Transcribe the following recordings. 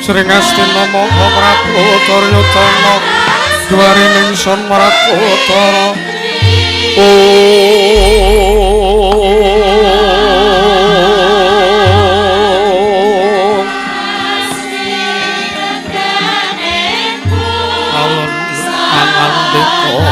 Sring Astina mongko Prabu Duryudana duwarining sun Wrakutara. Alun angandika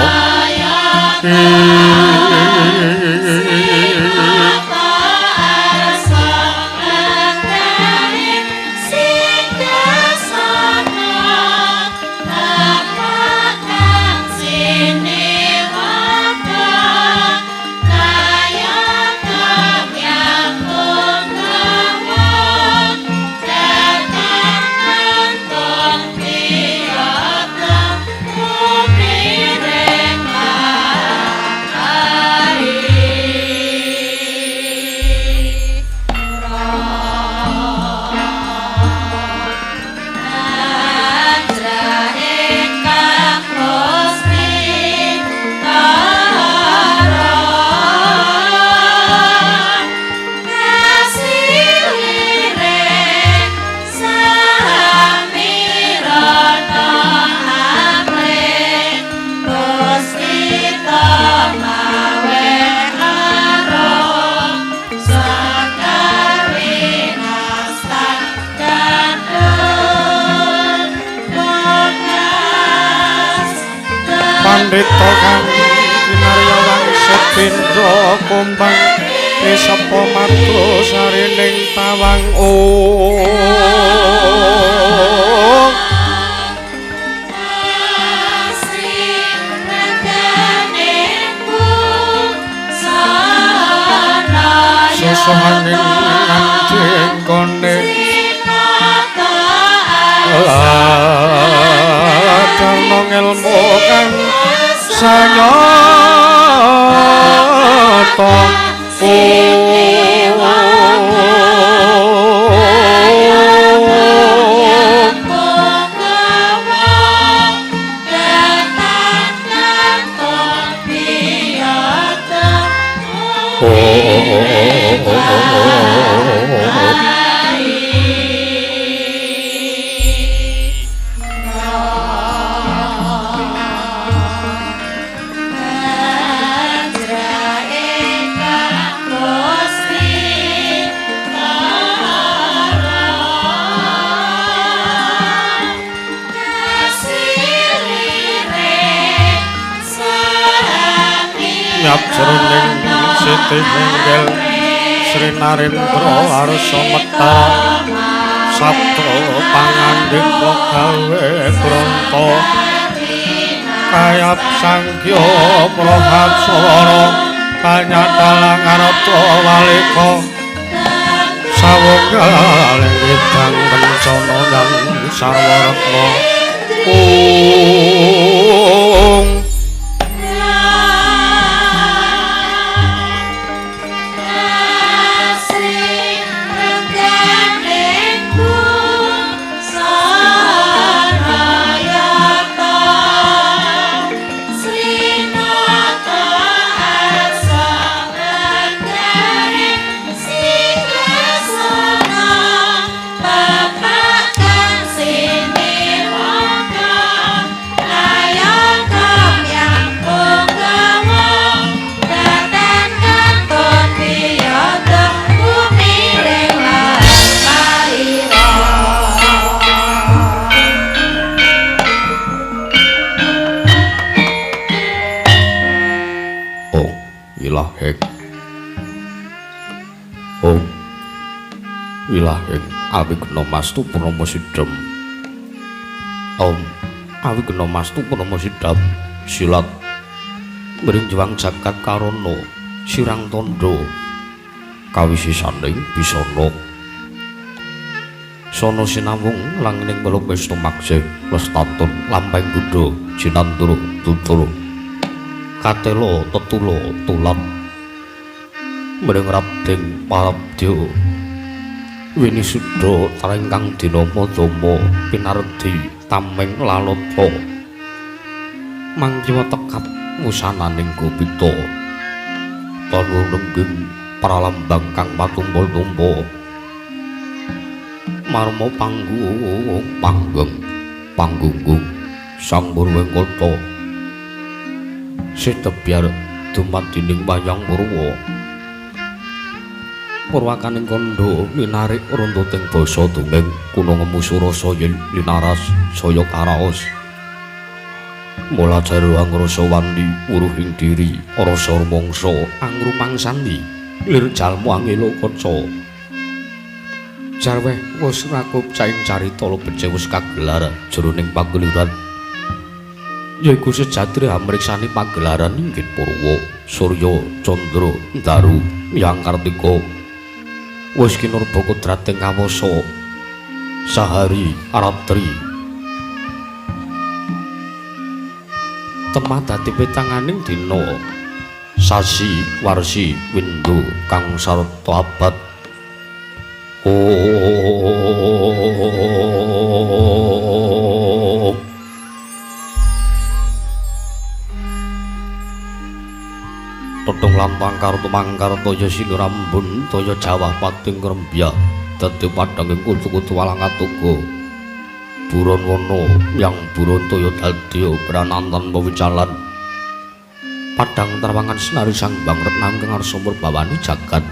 Pandhita kang kinarya wangsit pindha kumbang isepa madu sarining tawang. Susuhaning nganjengkone Darna ngelmu kang sanyata. Jroning siti hinggil Sri Narendra arsa meta sabda pangandika gawe branta kayap sangkya prahatsara kanyatalang arta walika sawunggaling widang kencana yang sarwa retna. Wilahing awigna mastu purnama sidhem. Om awigna mastu purnama sidham silat mring juwang jagat karana sirang tandha kawisisaning bisana sono sinawung langining melumesta maksih lestatun lampahing budha jinandura tutur katela tetula tulat mring rabding parabdya winisuda taringkang dinama dama pinardi tameng lalata mangkiwa tekap wusananing gopita tanu nengging pralambang kang matumpul-tumpul marma panggung panggeng panggunggung sang Purwengkata sitebyar dumadining wayang purwa purwakaning kandha minarik runtuting basa dongeng kuna ngemu surasa yen linaras saya karaos mula jaru angrasa wani wuruhing diri rasa rumangsa angrumangsani lir jalma angelo kaca jarweh wis rakup caing carita lebece wis kagelar jroning pageliran yaiku sejatine amriksani pagelaran inggih purwa surya candra daru yang kartika wis kinurba kodrating kawasa sahari ratri temah dadi petanganing dina sasi warsi windu kang sarta abad. Om Tetung lantang karo tumangkar toya sinurambun toya jawah pating ngrembya dadi padhanging kutu-kutu walang atuga buron wana yang buron toya dadi pranantan pewicalan padhang trawangan sinari sang bang retnang kang ngarsa murbawani jagat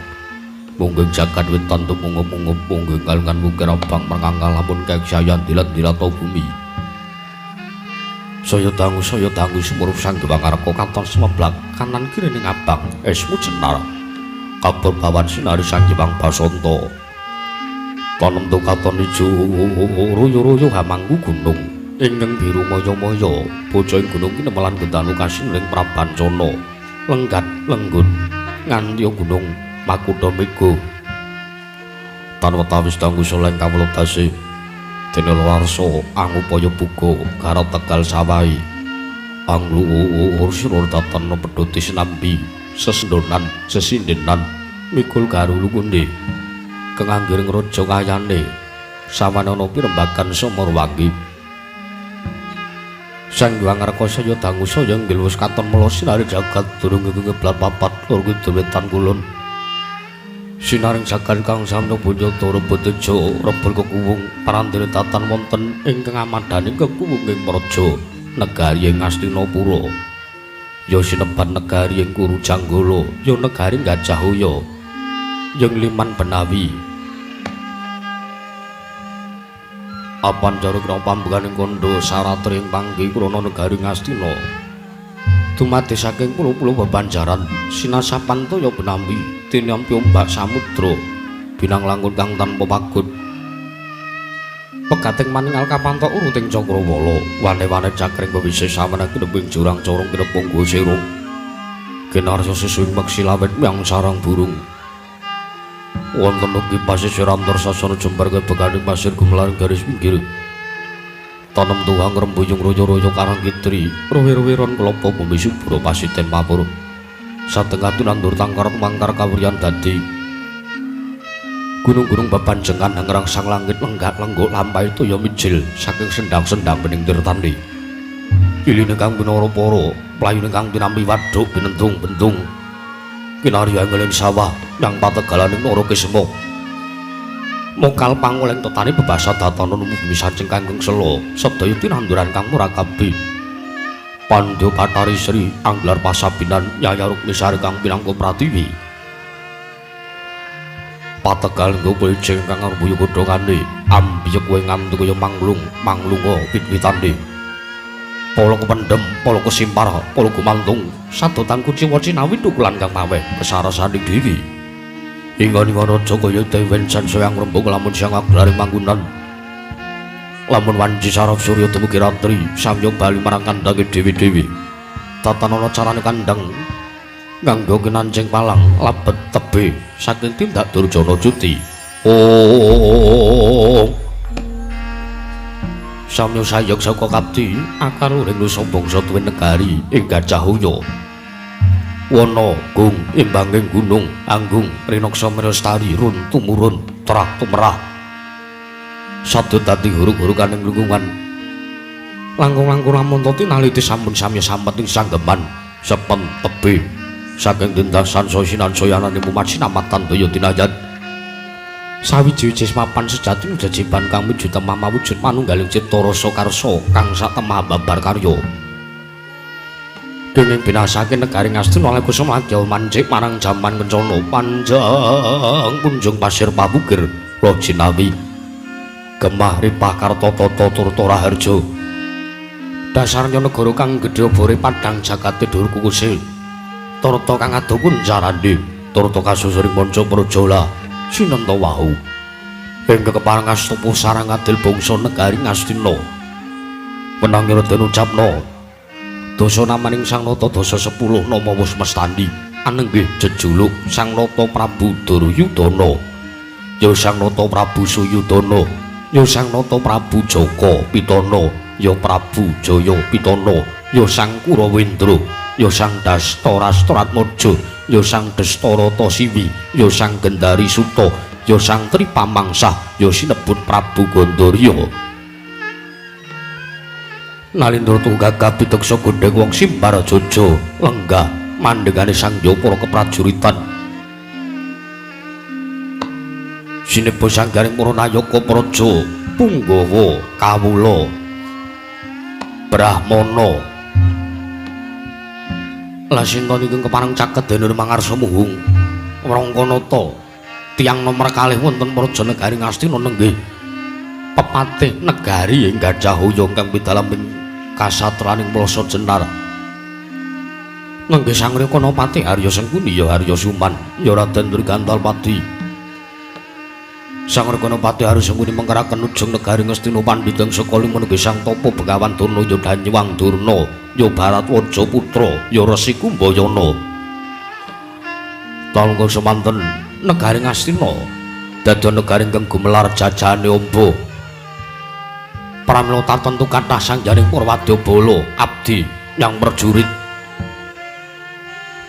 mungging jagat wetan tumungup-mungup mungging kalungan wukir abang merngangkal lamun keksayan dilat-dilata bumi saya dangu sumurup sang Dewa Ngarka katon semeblak kanan kirining abang esmu jenar kabur bawan sinari sang Hyang Basanta tanemtu katon ijo ruyu-ruyu hamangku gunung ingkang biru maya-maya bocah ing gunung kinemelan gendanu kasining Prabancana lenggat lenggun nganti gunung Makutha Mega tan wetawis dangu soleng kawula dase dene warsa angupaya buka garap tegal sawai angluur sirur tatan pedhoti sinambi sesendonan sesindenan mikul garu lukunde kanganggiring raja kayane sawanana pirembagan Samarwangi Sang Hyang Ngarka saya dangu saya nggil wis katon mela sinari jagat durung ngeblat papat lor kidul wetan kulon sinaring jagat kang samya bunyata rebut teja rebul kekuwung parandene tatan wonten ingkang amadhaning kekuwunging praja negari ing Astinapura ya sinebat negari ing Kuru Janggala ya negari Gajahaya yang liman Benawi apan jare kra pambukaning kandha saratri ing panggi krana negari Ngastina dumadi saking pulo-pulo bebanjaran sinasapan toya benambi tinampi ombak samudra binang langkung kang tanpa pagut pegating maningal kapantok uruting cakrawala wane-wane cakring bewise saweneh kineping jurang corong kinepung gosirung kinarsa sisuing meksi lawet yang sarang burung wonten ugi pasisir antar sasana jembar kebeganing pasir gumelaring garis pinggir tanem tuwang rembuyung royo-royo karang kitri rowe-roweron klopo bumi subura pasiten mapur satengah tinandur tangkar tumangkar kawuryan dadi gunung-gunung bebanjengan ngrangsang langit lenggak lenggok lampahi toya mijil saking sendang-sendang bening tirtani iline kang pinara para playune kang tinampi waduk binentung-bentung kinarya ngeling sawah nyang pategalaning Nara Kisma mokal pangoleng tetane bebasa datana bumi sancing kangkung sela sedaya tinanduran kang murakabi Pandya Bathari Sri anggelar pasabinan Yaya Rukmisari kang pinangka pratiwi pategal nggo pejeng kang ngrembuyung godhongane ambiyek kowe nganti kaya manglung manglunga wit-witane pala kependhem pala kesimpar pala gumantung sadotan kuciwa cinawi tukulan kang maweh kesarasaning diri inggon-inggon raja kaya dewen sansaya ngrembug lamun siang aglaring manggunan lamun wanci saraf surya dumugi ratri samya bali marang kandhange dewi-dewi tatanana carane kandhang nganggo kinancing palang labet tebe saking tindak durjana cuti. Oh samya sayog saka kapti akar uring nusa bangsa tuwin negari ing Gajahaya wana gung imbanging gunung anggung rinaksa mirestari run tumurun terah tumerah sabda dadi huruk-hurukaning lingkungan langkung-langkung lamun tinaliti sampun samya sampet ing sanggeman sepen tebe saking tindasan sasinansayanane mumat sinamatan daya tinayan Sawiji-wiji mapan sejati jejiban kang miju temah mawujud manunggaling cipta rasa karsa kang satemah babar karya. Dening binasake negari Ngastina lan Kusumadya mancik marang jaman kencana panjang punjung pasir pabukir Lojinawi gemah ripah karta tata turta raharja. Dasarnya negara kang gedhe obore padhang jagate dhuwur kukuse tarta kang adoh kuncarane tarta kasusuring manca praja sinenta wau ing kepareng astupa sarang adil bangsa negari Ngastina. Wenang den ucapna dasa namaning Sang Nata dasa 10 nama wus mestani anenggih jejuluk Sang Nata Prabu Duryudana, ya Sang Nata Prabu Suyudana, ya Sang Nata Prabu Jaka Pitana, ya Prabu Jaya Pitana, ya Sang Kurawendra, ya Sang Dastarastratmaja, ya Sang Destarata Siwi, ya Sang Gendari Suta, ya Sang Tripamangsah, ya sinebut Prabu Gandarya. Nalindra tunggagah piteksa gondheng wong simbar jojo lenggah mandhegane sang para keprajuritan. Sineba sanggaring para nayaka praja punggawa kawula brahmana. Lasinta ingkang kepareng caket dene mangarsa muhung Wrangkanata tiyang nomer kalih wonten praja negari Ngastina nenggih pepatih negari ing Gajah Hoyo ingkang pidalem ing kasatraning Plasa Jenar. Nenggih Sang Rekanapati Arya Sengkuni ya Arya Suman ya Raden Durgantalpati. Sang Rekanapati Arya Sengkuni mengkeraken ujung negari Ngastina pandhiteng saka lima nenggih Sang Tapa Begawan Durna ya Danyuwang Durna ya Baratwaja Putra ya Resi Kumbayana. Taun semanten negari Ngastina dadi negari ingkang gumelar jajahane amba. Pramila tatentu kathah sangjaning Purwadyabala abdi yang prajurit.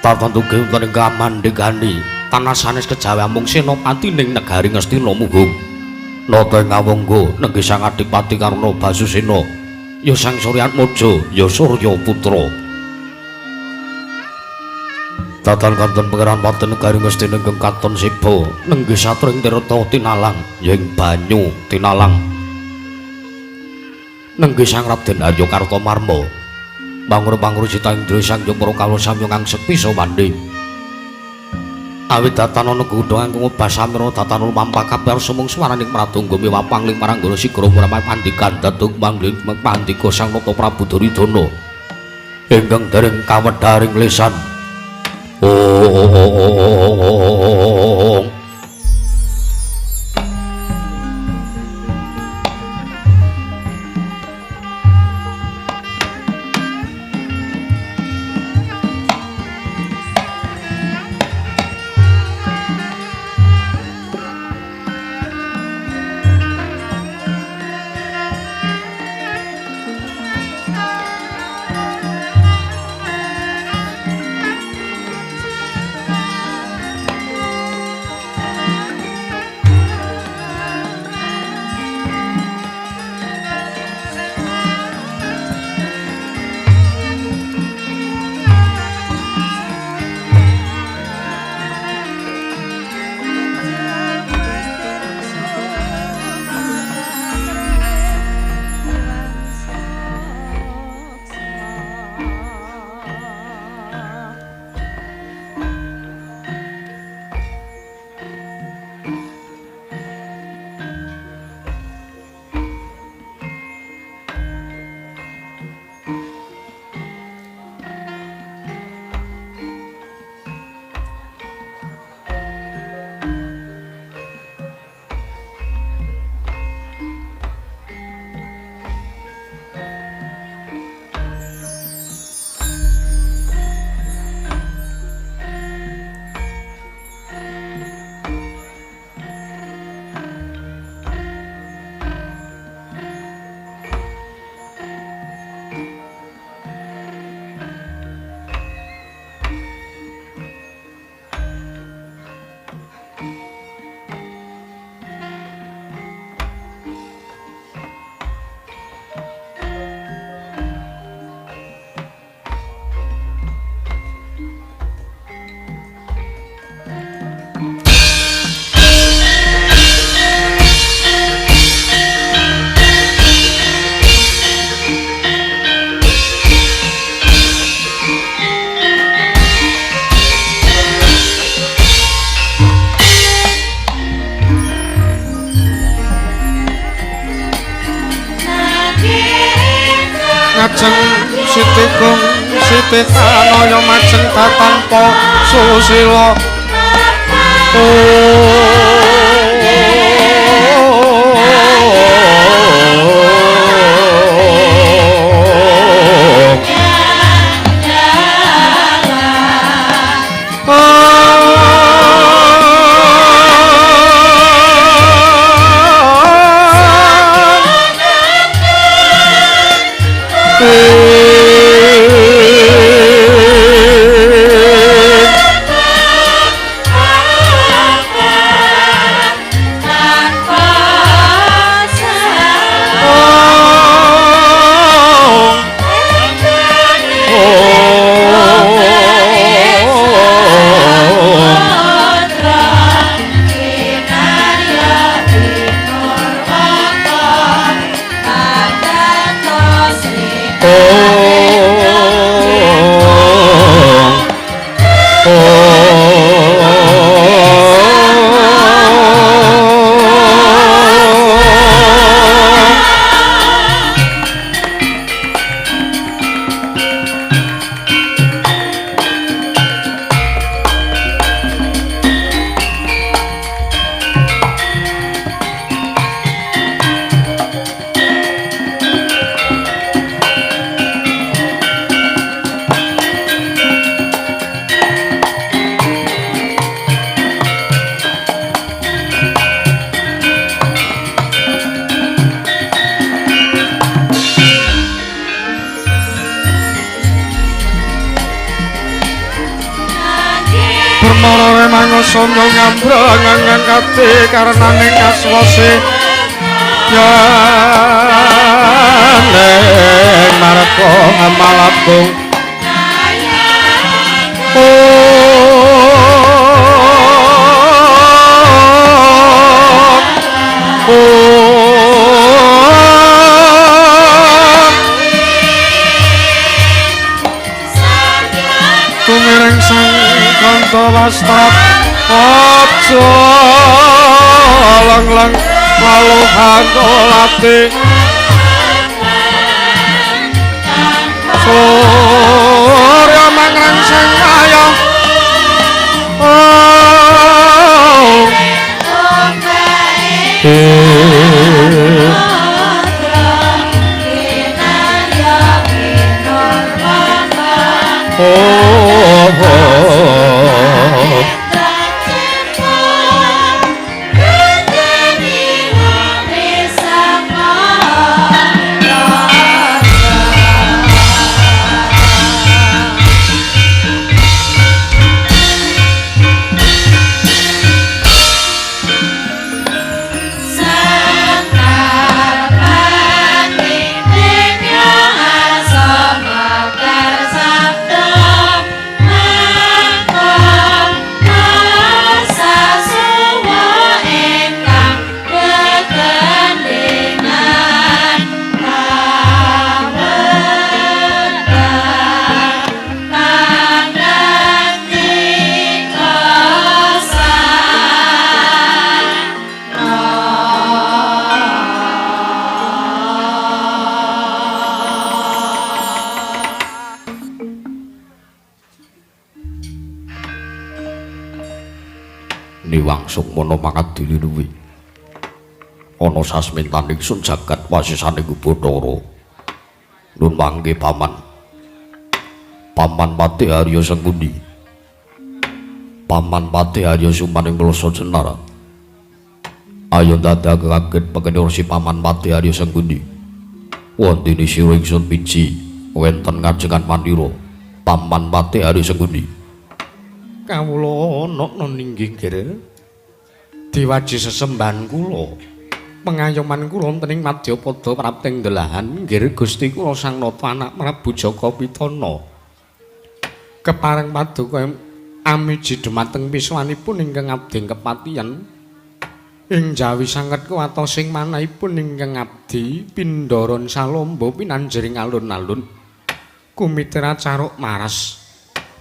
Tatentu wonten ing kamandhegani tanah sanes kejawi amung senopati ning negari Ngastina muhung. Nata ing awangga nenggih Sang Adipati Karna Basusena ya Sang Suryatmaja ya Surya Putra. Tatan kanten pangeran paten negari Ngastina ingkang katon seba nenggih satring tirta tinalang ya ing banyu tinalang. Nenggih Sang Raden Arya Kartomarma mangur-mangur cita indra sang para kawula samya kang sepi sawande. Awit datan ana gudha angkung basamira datan lumampah kabeh sumung swaraning pradangga miwah pangling maranggana sigra murama pandikan dadung mangling pandika Sang Nata Prabu Duryudana ingkang dereng kawedharing lesan. Oh. titih tanaya majeng tatanpa susila. Somo ngambrang ngangkate karenane kaswase yaneng marka amalabung. Tumiring sang kanta wastra aja leng-leng laluhan olate surya mangrangsang ayo. Niwang sukmana mangadili luwi ana sasmintaning sun jagat wasisaning Bathara. Nun mangke paman. Paman Patih Arya Sengkuni. Paman Patih Arya Sumaning Mlasa Jenar. Ayo dadak kaget pekene si Paman Patih Arya Sengkuni. Wondene sira ingsun piji wonten ngajengan mandira Paman Patih Arya Sengkuni. Kawula ana ninggih nggih diwaji sesembahan kula pengayoman kula wonten ing madyapada prapting delahan nggih Gusti kula Sang Nata anak Prabu Jaka Pitana kepareng paduka amiji dumateng piswanipun ingkang abdi kepatihan ing jawi sanget kuwatosing manahipun ingkang abdi pindharan salomba pinanjering alun-alun kumitra caruk maras.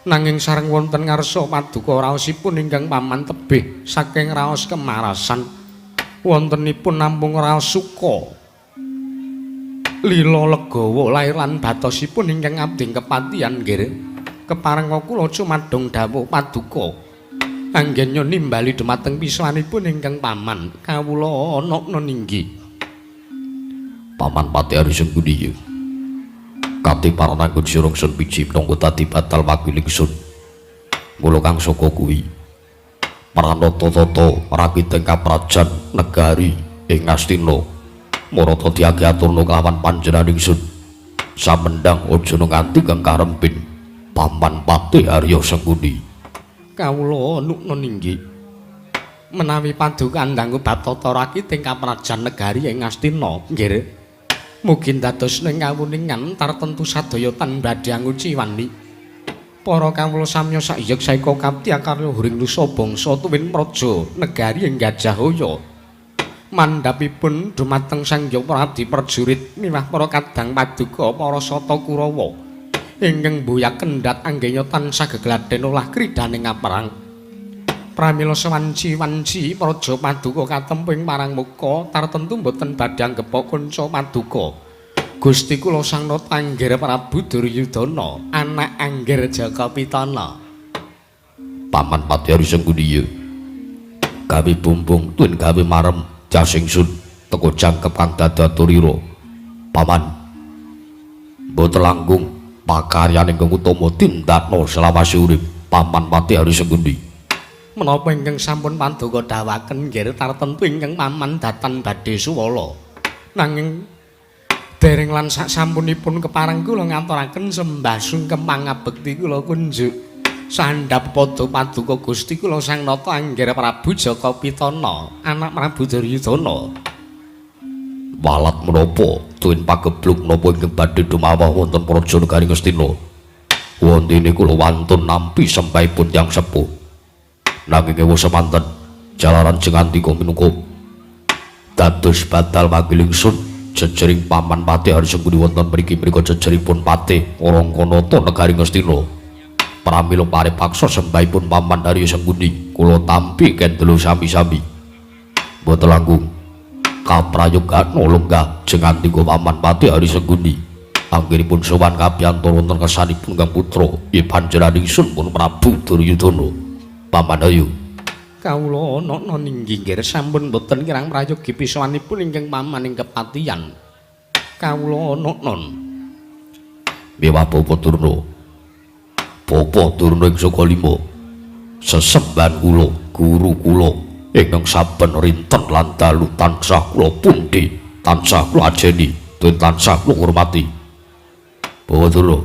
Nanging sareng wonten ngarsa paduka raosipun ingkang paman tebih saking raos kemarasan wontenipun namung raos suka. Lila legawa lair lan batosipun ingkang abdi kepatihan nggih. Keparenga kula cumadung dawuh paduka. Anggenya nimbali dumateng pisanipun ingkang paman kawula anakna ninggi. Paman Patih Arya Sengkuni. Kati parananggun sirung sun biji minangka dadi batal wakil ingsun. Mula kang saka kuwi pranata tata rakiteng kaprajan negari ing Ngastina marata diagi aturna kelawan panjenengan ingsun. Samendang aja nganti kang karempin Paman Patih Arya Sengkuni. Kawula nukna ninggi. Menawi paduka ndanggu bab tata rakiting kaprajan negari ing Ngastina nggih. Mugi dados ing kawuningan tartemtu sadaya tan badhe anguciwani. Para kawula samya saiyek saeka kapti akarya huring nusa bangsa tuwin praja negari ing Gajahaya. Mandhapipun dumateng Sang Hyang Prabdi prajurit miwah para kadang paduka para sata Kurawa ingkang mboyak kendhat anggenya tansah gegladhen olah kridhaning kaperang. Pramila sawanci-wanci praja paduka katempu ing marang muka tartemtu boten badhe anggepok kanca paduka. Gusti kula Sang Nata Anggir Prabu Duryudana, anak Anggir Jaka Pitana. Paman Patih Arya Sengkuni gawe bumbung tuwin gawe marem jas ingsun teko jangkep kang dadaturira. Paman mboten langkung pakaryan ingkang utama tindakna selawase urip Paman Patih Arya Sengkuni. Menapa ingkang sampun paduka dawaken nggih tartemtu ingkang paman datan badhe suwala. Nanging dereng lan sak sampunipun kepareng kula ngaturaken sembah sungkem pangabekti kula kunjuk sandhap pada paduka Gusti kula Sang Nata Anggir Prabu Jaka Pitana, anak Prabu Duryudana. Walat menapa tuwin pagebluk napa ingkang badhe dumawah wonten praja negari Ngastina. Wontene kula wantun nampi sembahipun tiyang sepuh. Nanging ewa semanten jalaran jengandika minangka dados badal wakil ingsun jejering Paman Patih Arya Sengkuni wonten mriki mriku jejeripun Patih Warangkanata negari Ngastina. Pramila paripaksa sembahipun Paman Arya Sengkuni kula tampi kendelo sami-sami. Mboten langkung kaprayogana lenggah jengandika Paman Patih Arya Sengkuni. Anggenipun sowan kabiyantara wonten kersanipun Kang Putra inggih panjenengan ingsun pun Prabu Duryudana. Paman Ayu kawula anakna ninggi nggih sampun boten kirang prayogi pisanipun ingkang paman ing kepatihan. Kawula anakna miwah Bapa Durna. Bapa Durna ing saka lima sesembahan kula guru kula ingkang saben rinten lan dalu tansah kula pundi tansah kula ajeni tuwin tansah kula hormati. Bapa Durna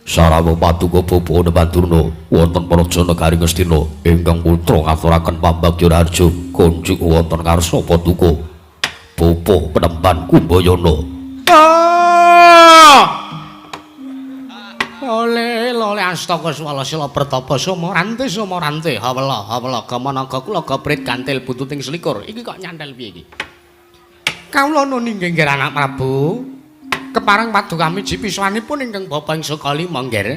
sarawa paduka Bapa Durna wonten praja negari Ngastina ingkang putra ngaturaken pambagya raharja kunjuk wonten ngarsa paduka Bapa Penemban Kumbayana. Ole lole astaka swala sila pertapa sumarante sumarante hawela hawela gamanaga kula gabrit gantil buntuting selikur. Iki kok nyantel piye iki? Kawula nuni nggih anak Prabu. Kepareng paduka miji pisanipun ingkang bapa ing saka lima nggih.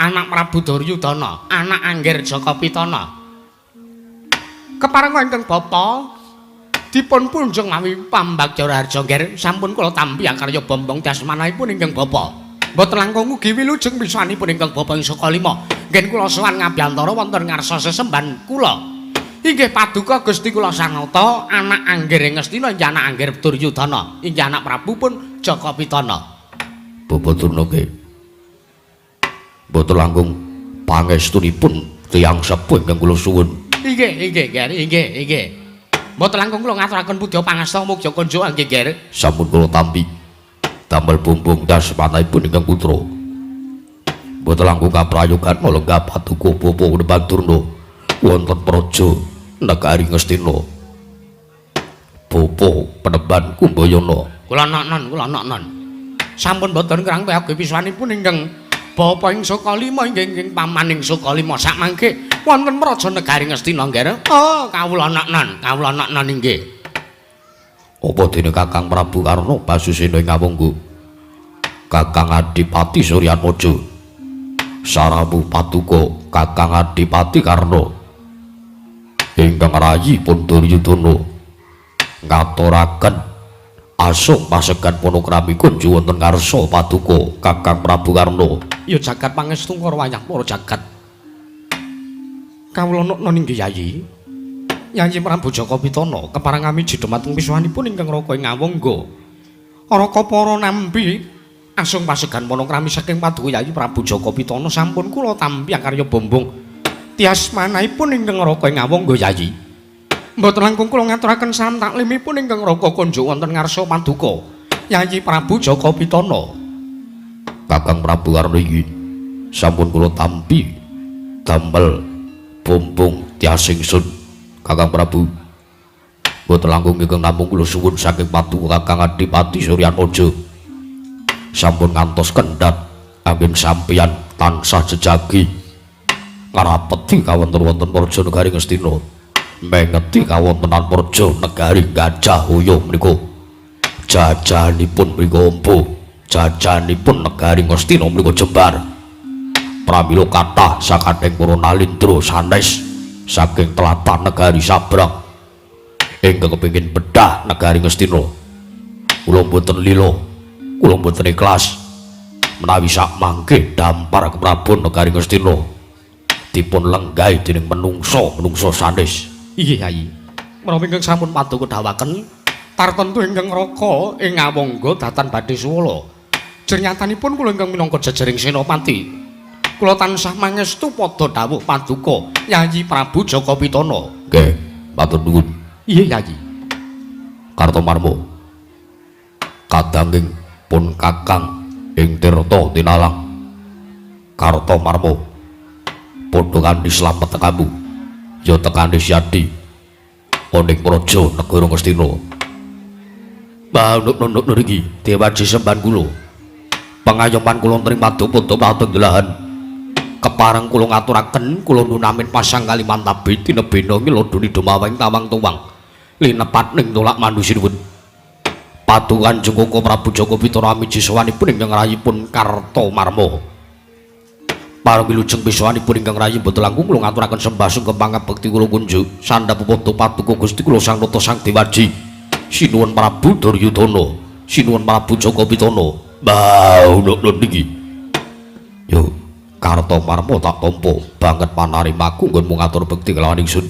Anak Prabu Duryudana, anak Anggir Jaka Pitana. Kepareng ingkang bapa dipun punjung mawi pambagya raharja nggih sampun kula tampi akarya bombong dasmanahipun ingkang bapa. Mboten langkung ugi wilujeng pisanipun ingkang bapa ing saka lima. Nggih kula sowan ngabiyantara wonten ngarsa sesembahan kula. Inggih paduka Gusti kula Sang Nata, anak Anggir ing Ngastina inggih anak Anggir Duryudana, inggih anak Prabu pun Jaka Pitana. Bapa Durna nggih. Mboten langkung pangestunipun tiyang sepuh ingkang kula suwun. Inggih, inggih, nggih, inggih, inggih. Mboten langkung kula ngaturaken pudya pangasta mugya kunjuk nggih, nggih. Sampun kula tampi. Damel bumbung dasmanahipun ingkang putra. Mboten langkung kaprayogan lenggah paduka Bapa Durna wonten praja negari Ngastina. Bapa Penemban Kumbayana. Kula noknon, kula noknon. Sampun boten kirang prayogi pisanipun ingkang bapa ing saka lima inggih ingkang paman ing saka lima sakmangke wonten praja negari Ngastina nggih. Oh, kawula noknon, kawula noknon inggih. Apa dene Kakang Prabu Karna Basusena ing Awangga? Kakang Adipati Suryatmaja. Sarawu paduka Kakang Adipati Karna. Ingkang rayi pun Duryudana ngaturaken Asung pasegan ponokrami kunju wonten ngarsa paduka Kakang Prabu Karna. Ya jagat pangestu karo wayah para jagat. Kawula nukna inggih Yayi. Yayi Prabu Jaka Pitana kepareng amiji dhumateng pisuwanipun ingkang Raka ing Awangga. Raka para nampi asung pasegan ponokrami saking paduka Yayi Prabu Jaka Pitana sampun kula tampi akarya bombong tias manahipun ingkang Raka ing Awangga Yayi. Mboten langkung kula ngaturaken salam taklimipun ingkang Raka kunjuk wonten ngarsa paduka Yayi Prabu Jaka Pitana. Kakang Prabu Karna iki sampun kula tampi damel bombong tias ingsun Kakang Prabu. Mboten langkung ingkang namung kula suwun saking paduka Kakang Adipati Suryanaja. Sampun ngantos kendhat anggen sampeyan tansah jejagi ngrapeti kawonten-wonten praja negari Ngastina. Mengeti kawontenan praja negari Gajah Hoyo menika. Jajanipun mriku ombo, jajanipun negari Ngastina menika jembar. Pramila kathah sakathahing para nalindra sanes saking tlatah negari Sabrang ingkang kepengin bedah negari Ngastina. Kula mboten lila, kula mboten ikhlas menawi sak mangke dampar keprabon negari Ngastina dipun lenggahi dening menungsa-menungsa sanes. Inggih Yayi. Menawi ingkang sampun paduka dawuhaken tartemtu ingkang Raka ing Awangga datan badhe suwala. Jernyatanipun kula ingkang minangka jejering senopati. Kula tansah mangestu padha dawuh paduka Yayi Prabu Jaka Pitana. Nggih, matur nuwun. Iya Yayi. Kartomarma. Kadanging pun Kakang ing Tirta Tinalang. Kartomarma. Padha kanthi slamet tekamu. Ya tekane Syadi. Oning praja negara Ngastina. Manuk-nunuk niki dewaji semban kula. Pangayoman kula wonten ing paduka patunggilahan. Kepareng kula ngaturaken kula nunamin pasang kalimantabi tinebena ngilodoni dumaweng tawang tuwang. Linepat ning tolak manusinuwun. Paduka Kanjeng Koko Prabu Jaka Pitana amiji sowanipun ingkang rayipun Kartomarma. Pareng wilujeng pisuwanipun ingkang rayi mboten langkung kula ngaturaken sembah sungkem pangabekti kula kunjuk sandhap padha paduka Gusti kula Sang Nata Sang Dewaji. Sinuwun Prabu Duryudana, sinuwun Prabu Jaka Pitana. Mbah nun niki. Yo Kartomarma tak tampa banget panarimaku nggonmu ngatur bekti kelawan ingsun.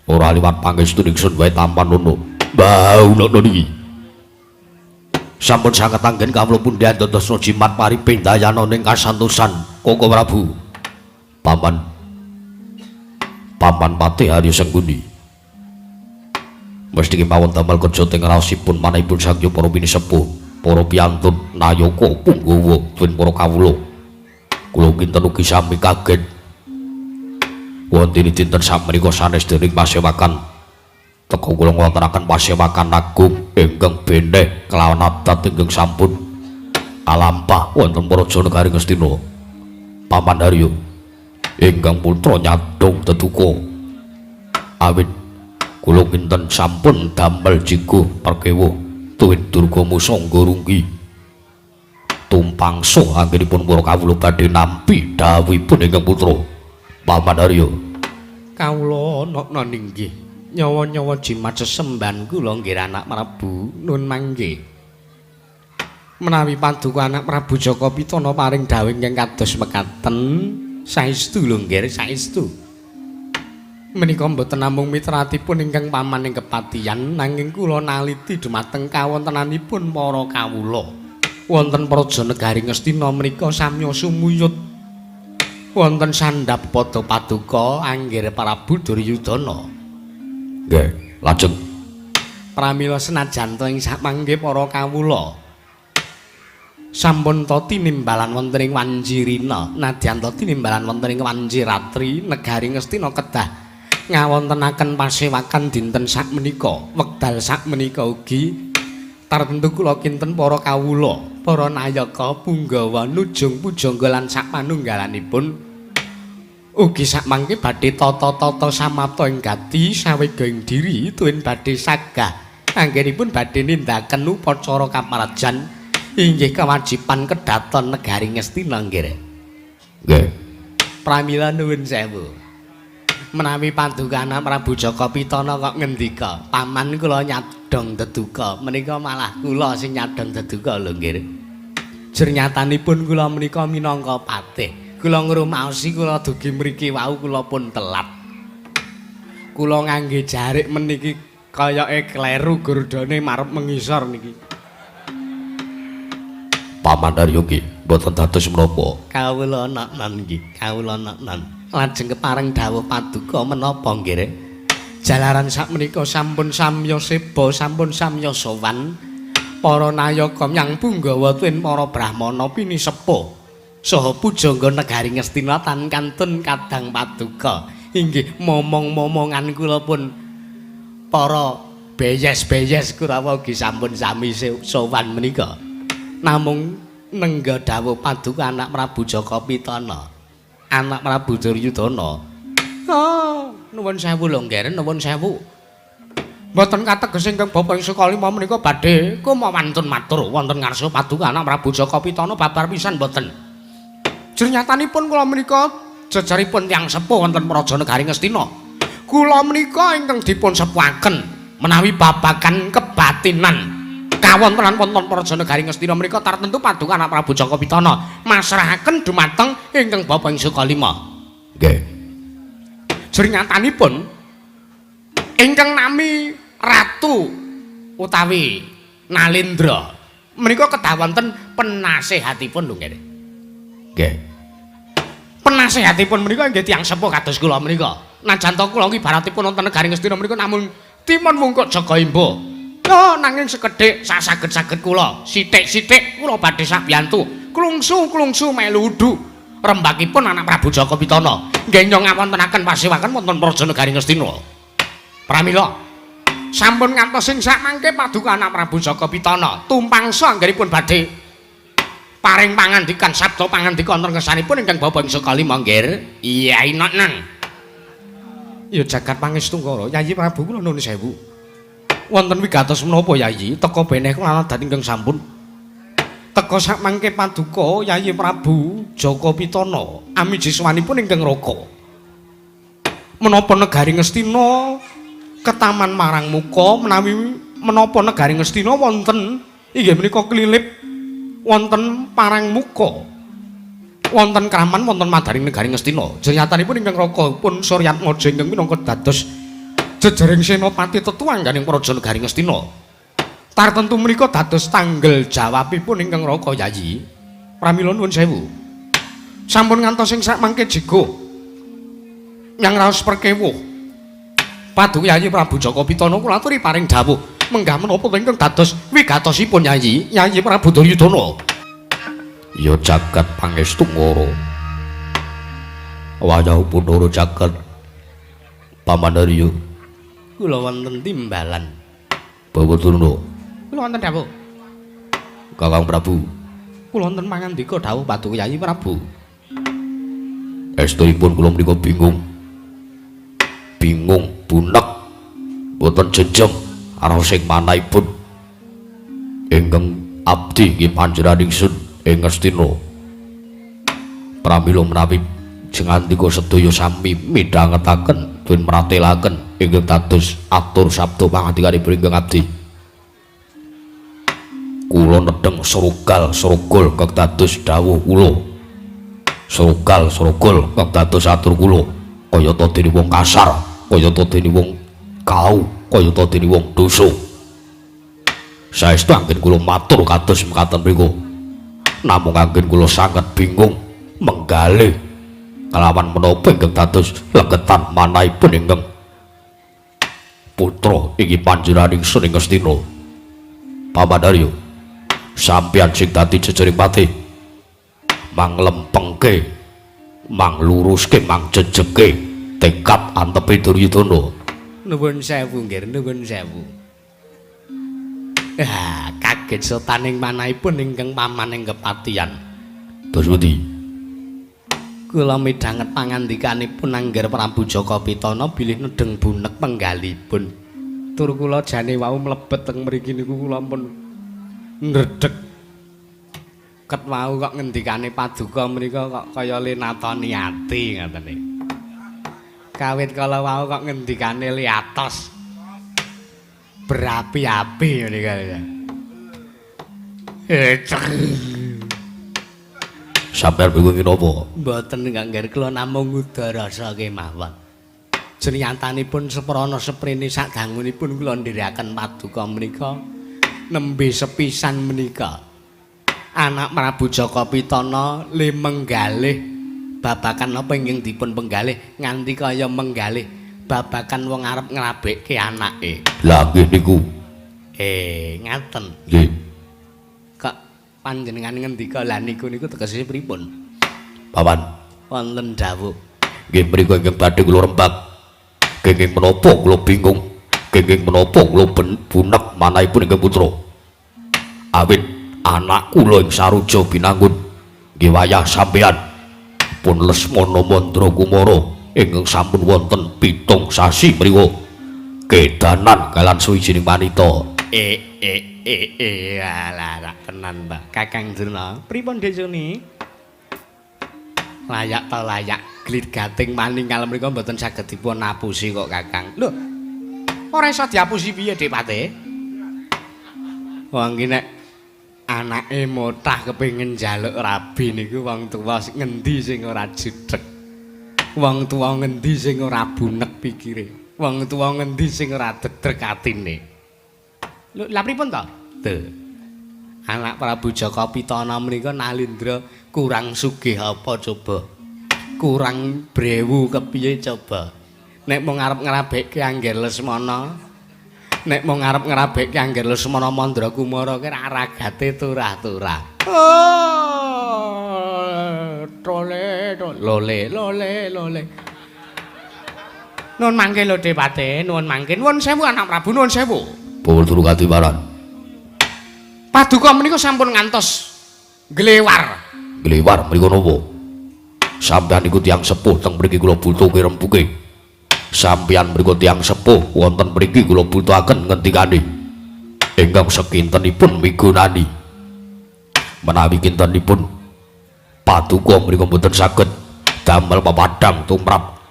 Ora liwat pangestu ingsun wae tampan nono. Mbah nun niki. Sampun sanget anggen kawula pundhan dadosna jimat paripendayana ning kasantosan Koko Prabu. Paman Paman Patih Arya Sengkuni. Mesti kemawon damel kerja teng raosipun manahipun Sang Hyang para pinisepuh, para piyantun nayaka punggawa tuwin para kawula. Kula kinten ugi sami kaget. Wonten dinten sakmenika sanes dening pasewakan teka kula ngwontenaken pasewakan agung ingkang beneh kelawan adat ingkang sampun kalampah wonten praja negari Ngastina. Paman Haryo ingkang putra nyadong teduka. Awit kula kinten sampun damel jigo perkewuh tuwin Durga Musangga runggi. Tumpangsa anggenipun para kawula badhe nampi dawuhipun ingkang putra. Paman Haryo. Kawula nokna ninggih. Nyawa-nyawa jimat sesembahan kula nggih anak Prabu nun mangke. Menawi paduka anak Prabu Jaka Pitana paring dawuh ingkang kados mekaten saestu lho nggih saestu. Menika mboten namung mitratipun ingkang paman ing kepatihan nanging kula naliti dumateng kawontenanipun para kawula. Wonten praja negari Ngastina menika samya sumuyut. Wonten sandhap pada paduka anggir Prabu Duryudana. Nggih, lajeng pramila senajan to ing samangke para kawula sampun ta tinimbalan wonten ing Wanjirina, nadyan ta tinimbalan wonten ing Wanjiratri negari Ngastina kedah ngawontenaken pasewakan dinten sakmenika. Wekdal sakmenika ugi tartemtu kula kinten para kawula, para nayaka punggawa nujung pujangga lan sapanunggalanipun ugi sakmangke badhe tata-tata samapta ing gati sawega ing diri tuwin badhe sagah anggenipun badhe nindakaken upacara kamarajan inggih kewajiban kedaton negari Ngastina nggih. Nggih. Pramila nuwun sewu. Menawi paduka anak Prabu Jaka Pitana kok ngendika, paman kula nyadong deduka. Menika malah kula sing nyadong deduka lho nggih. Jernyatanipun kula menika minangka patih. Kula ngrumaosi kula dugi mriki wau kula pun telat. Kula ngangge jarik meniki kayake kleru gurdane marep mengisor niki. Paman Aryo nggih mboten dados menapa. Kawula nok-non nggih, kawula nok-non. Lajeng kepareng dawuh paduka menapa nggih? Jalaran sakmenika sampun samya seba, sampun samya sowan para nayaka nyang punggawa tuwin para brahmana pinisepuh saha pujangga negari Ngastina tan kantun kadang paduka. Inggih momong-momongan kula pun para beyes-beyes Kurawa ugi sampun sami sowan menika. Namung nengga dawuh paduka anak Prabu Jaka Pitana, anak Prabu Duryudana. Oh, nuwun sewu lho nggih, nuwun sewu. Mboten kateges ingkang bapa ing Sukalima menika badhe kumawantun matur wonten ngarsa paduka anak Prabu Jaka Pitana babar pisan mboten. Jernyatanipun kula menika jejeripun tiyang sepuh wonten Praja Negari Ngastina. Kula menika ingkang dipun sepuhaken menawi babagan kebatinan kawontenan wonten Praja Negari Ngastina menika tartemtu paduka anak Prabu Jaka Pitana masrahaken dumateng ingkang bapa ing Sukalima. Nggih. Jernyatanipun ingkang nami ratu utawi Nalendra menika kedah wonten penasehatipun lho nggih. Nggih. Penasehatipun menika nggih tiyang sepuh kados kula menika. Najan to kula ibaratipun wonten negari Ngastina menika namung timun wungkuk jaga imba. Oh, nanging sekedhik sasaged-saged kula, sithik-sithik kula badhe sabiyantu, klungsu-klungsu melu udu rembakipun anak Prabu Jaka Pitana. Nggih nyong ngawontenaken pasewaken wonten Praja Negari Ngastina. Pramila sampun ngantos sing sakmangke paduka anak Prabu Jaka Pitana tumpangsa anggenipun badhe paring pangandikan sabda pangandika wonten ngersanipun ingkang bapa ing Sukalima nggih. Iya inok nang. Ya jagat pangestungkara Yayi Prabu kula nuwun sewu. Wonten wigatos menapa Yayi teka beneh kula adat ingkang sampun. Teka sakmangke paduka Yayi Prabu Jaka Pitana amijiswanipun ingkang raka. Menapa negari Ngastina ketaman marang muka menawi menapa negari Ngastina wonten inggih menika klilip wonten parang muka wonten kraman wonten madaring negari Ngastina. Jernyatanipun ingkang raka pun Suryatmaja ingkang minangka dados jejering senopati tetuwangganing praja negari Ngastina. Tartemtu menika dados tanggel jawabipun ingkang raka Yayi. Pramila nuwun sewu. Sampun ngantos ing sakmangke jigo nyang raos perkewuh paduka Yayi Prabu Jaka Pitana kula aturi paring dawuh menggah menapa ingkang dados wigatosipun Yayi, Yayi Prabu Duryudana. Ya jagat pangestu ngoro. Wayah punara jagat Paman Aryo. Kula wonten timbalan. Bawa turuna. Kula wonten dawuh. Kakang Prabu. Kula wonten pangandika dawuh paduka Yayi Prabu. Estunipun kula menika bingung. Bingung bunek. Mboten jejem karo sing manahipun ingkang abdi nggih panjenengan ingsun ing Ngastina. Pramila menawi jengandika sedaya sami midhangetaken tuwin mratelaken ingkang dados atur sabda pangandikanipun ingkang abdi. Kula nedheng srugal srugul kang dados dawuh kula. Srugal srugul kang dados atur kula. Kayata dene wong kasar, kayata dene wong kau, kayata dene wong dosa. Saestu anggen kula matur kados mekaten mriku. Namung anggen kula sanget bingung menggalih kalawan menapa ingkang dados legetan manahipun ingkang putra iki panjenengan ingsun ing Ngastina. Paman Aryo, sampeyan sing dadi jejering patih manglempengke, mangluruske, mangjejeke tekad antepe Duryudana. Nuwun sewu nggih, nuwun sewu. Ah, kaget setaning manahipun ingkang paman ing kepatihan. Terus pundi? Kula midhanget pangandikanipun Angger Prabu Jaka Pitana bilih nedheng bunek penggalipun. Tur kula jane wau mlebet teng mriki niku kula pun ndredeg. Ket wau kok ngendikane paduka menika kok kaya lenatoni ati ngoten niku. Kawit kala wau kok ngendikane liatos. Berapi-api ngene kae. Sampeyan bingung napa? Mboten nggih kula namung ngudarasa kemawon. Jenengantanipun seprana seprene sadangunipun kula ndherekaken paduka menika nembe sepisan menika. Anak Prabu Jaka Pitana le menggalih babagan napa ingkang dipun penggalih nganti kaya menggalih babagan wong arep ngrabekke anake. Lah nggih niku. Ngaten. Nggih. Kok panjenengan ngendika lah niku niku tegese pripun? Paman wonten dawuh. Nggih mriku ingkang badhe kula rembag. Kenging menapa kula bingung. Kenging menapa kula bunek manahipun ingkang putra. Awit anak kula ing Saruja binangun nggih wayah sampeyan pun Lesmana Mandra Kumara ingkang sampun wonten 7 sasi mriku kedanan kalian suwijining wanita. Alah tenan ta Kakang Durna. Pripun Dik Suni? Layak ta layak glit gating maningal mriku mboten saged dipun apusi kok Kakang. Lho, ora iso diapusi piye Dik Pate? Wong iki nek anake motah kepengin njaluk rabi niku wong tuwa ngendi sing ora judheg. Wong tuwa ngendi sing ora bunek pikire. Wong tuwa ngendi sing ora dedrek atine. Lho, lha pripun to? Tuh. Anak Prabu Jaka Pitana menika Nalindra kurang sugih apa coba? Kurang brewu kepiye coba? Nek mung arep ngrabekke Angger Lesmana, nek mung arep ngrabekke Angger Lesmana Mandra Kumara ki ragate turah-turah. Oh, tole lole lole lole. Nuwun mangke lho Depate, nuwun mangke. Nuwun sewu anak Prabu, nuwun sewu. Bawa turu katiwaran. Paduka menika sampun ngantos glewar. Glewar mriku napa? Sampeyan niku tiyang sepuh teng mriki kula butuhke rembuke. Sampeyan mriku tiyang sepuh wonten mriki kula butuhaken ngendikane. Ingkang sekintenipun migunani. Menawi kintenipun paduka mriku mboten saged damel pepadang tumrap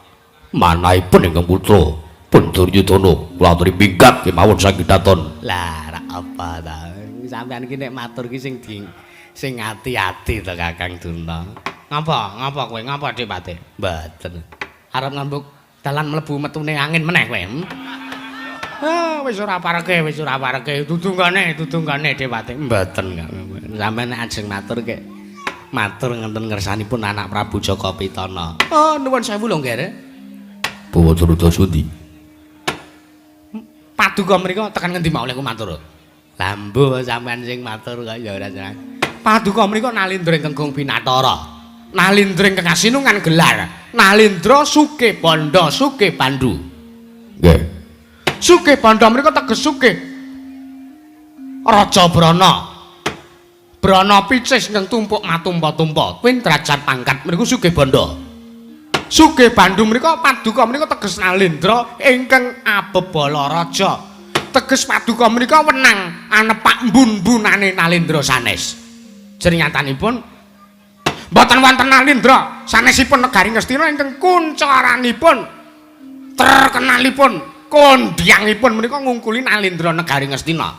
manahipun ingkang putra pun Duryudana kula aturi minggat kemawon saking daton. Lah ra apa ta? Sampeyan iki nek matur ki sing sing ati-ati to Kakang Durna. Ngapa? Ngapa kowe? Ngapa Dik Pate? Mboten. Arep ngambuk dalan mlebu metune angin meneh kowe. Ah wis ora pareke, wis ora pareke. Dudungane, dudungane Dik Pate. Mboten kok. Sampeyan nek ajeng matur kek matur ngenten ngersanipun anak Prabu Jaka Pitana. Oh, nuwun sewu lho, Nggih. Bawa Durna sundi. Paduka mriku tekan ngendi mau lek matur? Lambu sampean sing matur kok ya ora seneng. Paduka mriku Nalindra ingkang Gong Binatara. Nalindra ingkang kasinungan gelar. Nalindra Suke Bandha Suke Pandu. Nggih. Suke Bandha mriku teges sugih. Raja Brana. Brana picis ingkang tumpuk matumpa-tumpa. Kuwi derajat pangkat mriku Suke Bandha. Suke Pandu mriku paduka mriku teges Nalindra ingkang abebala raja. Teges paduka menika wenang anepak mbun-mbunane Nalindra sanes. Jernyatanipun mboten wonten Nalindra sanesipun negari Ngastina ingkang kuncaranipun terkenalipun kondhyangipun menika ngungkuli Nalindra negari Ngastina.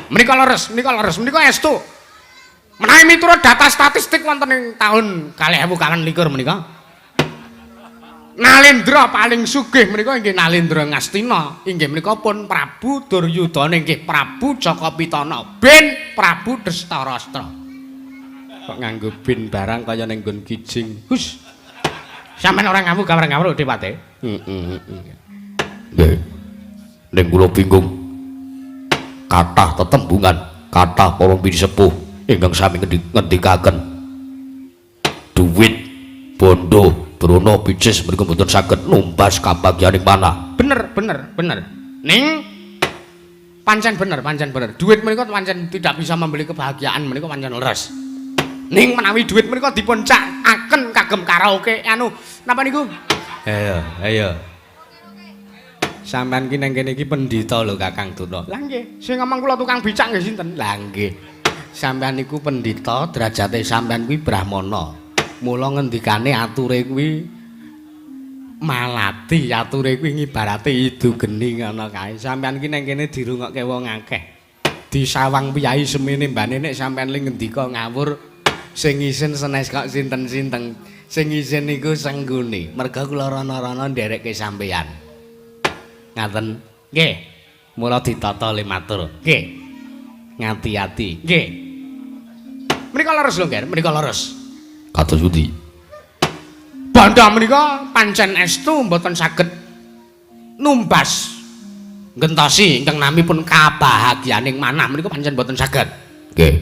Menika leres, menika leres, menika estu. Menawi miturut data statistik wonten ing taun 2022 menika Nalindra paling sugih menika inggih Nalindra Ngastina, inggih menika pun Prabu Duryudana inggih Prabu Jaka Pitana bin Prabu Destarastra. Kok nganggo bin barang kaya ning nggon kijing. Hus. Sampeyan ora ngamuk ora ngamuk Depate. Heeh. Nggih. Ning kula bingung. Kathah tetembungan, kathah para pinisepuh ingkang sami ngendikaken duit bondo Brana picis mriku mboten saged numbas kabagyaning manah. Bener, bener, bener. Ning pancen bener, pancen bener. Duit menika pancen tidak bisa membeli kebahagiaan menika pancen leres. Ning menawi duit menika dipun cakaken kagem karaoke anu napa niku? Ayo, ayo. Sampeyan ki nang kene iki pendhita lho Kakang Durna. Lah nggih, sing ngomong kula tukang bicak nggih sinten? Lah nggih. Sampeyan niku pendhita, derajate sampeyan kuwi brahmana. Mula ngendikane ature kuwi Malati ature kuwi ngibarate idu geni ngono kae. Sampeyan ki nang kene dirungokke wong akeh. Disawang piyai semene mbane nek sampeyan le ngendika ngawur sing isin senes kok sinten-sinten. Sing isin niku Sengguni. Merga kula rana-rana nderekke sampeyan. Ngaten. Nggih. Mula ditata le matur. Nggih. Ngati-ati. Nggih. Menika leres lho, Ngger. Menika leres. Kados pundi? Bandha menika pancen estu mboten saged numbas nggentosi ingkang namipun kabahagyaning manah menika pancen mboten saged. Nggih.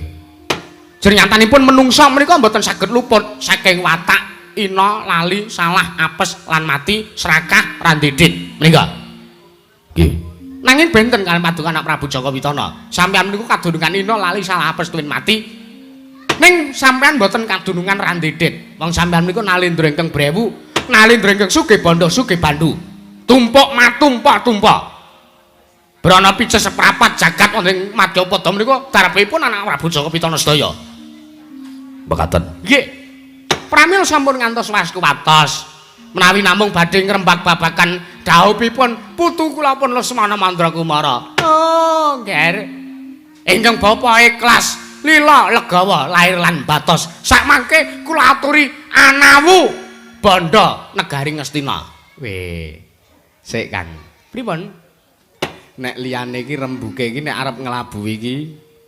Jernyatanipun menungsa menika mboten saged luput saking watak ina, lali, salah, apes lan mati, serakah, randidit menika. Nggih. Nanging benten kaliyan paduka anak Prabu Jaka Witana. Sampeyan niku kadunungan ina, lali, salah, apes tuwin mati. Ning sampeyan mboten kadunungan randidit. Wong sampeyan niku nalindra ingkang brewu, nalindra ingkang sugih bandha, sugih bandu. Tumpuk matumpa-tumpa. Brana pices seprapat jagat wonten ing Madyapada menika darepipun anak Prabu Jaka Witana sedaya. Mekaten. Nggih. Pramila sampun ngantos waskuwatos. Menawi namung badhe ngrembak babagan dhaupipun putu kula pun Lesmana Mandrakumara. Oh, Ngger. Ingkang bapa ikhlas lila legawa lair lan batos. Sakmangke kula aturi anawu bandha negari Ngastina. Weh. Sik, Kang. Pripun? Nek liyane iki rembuke iki nek arep nglabuhi iki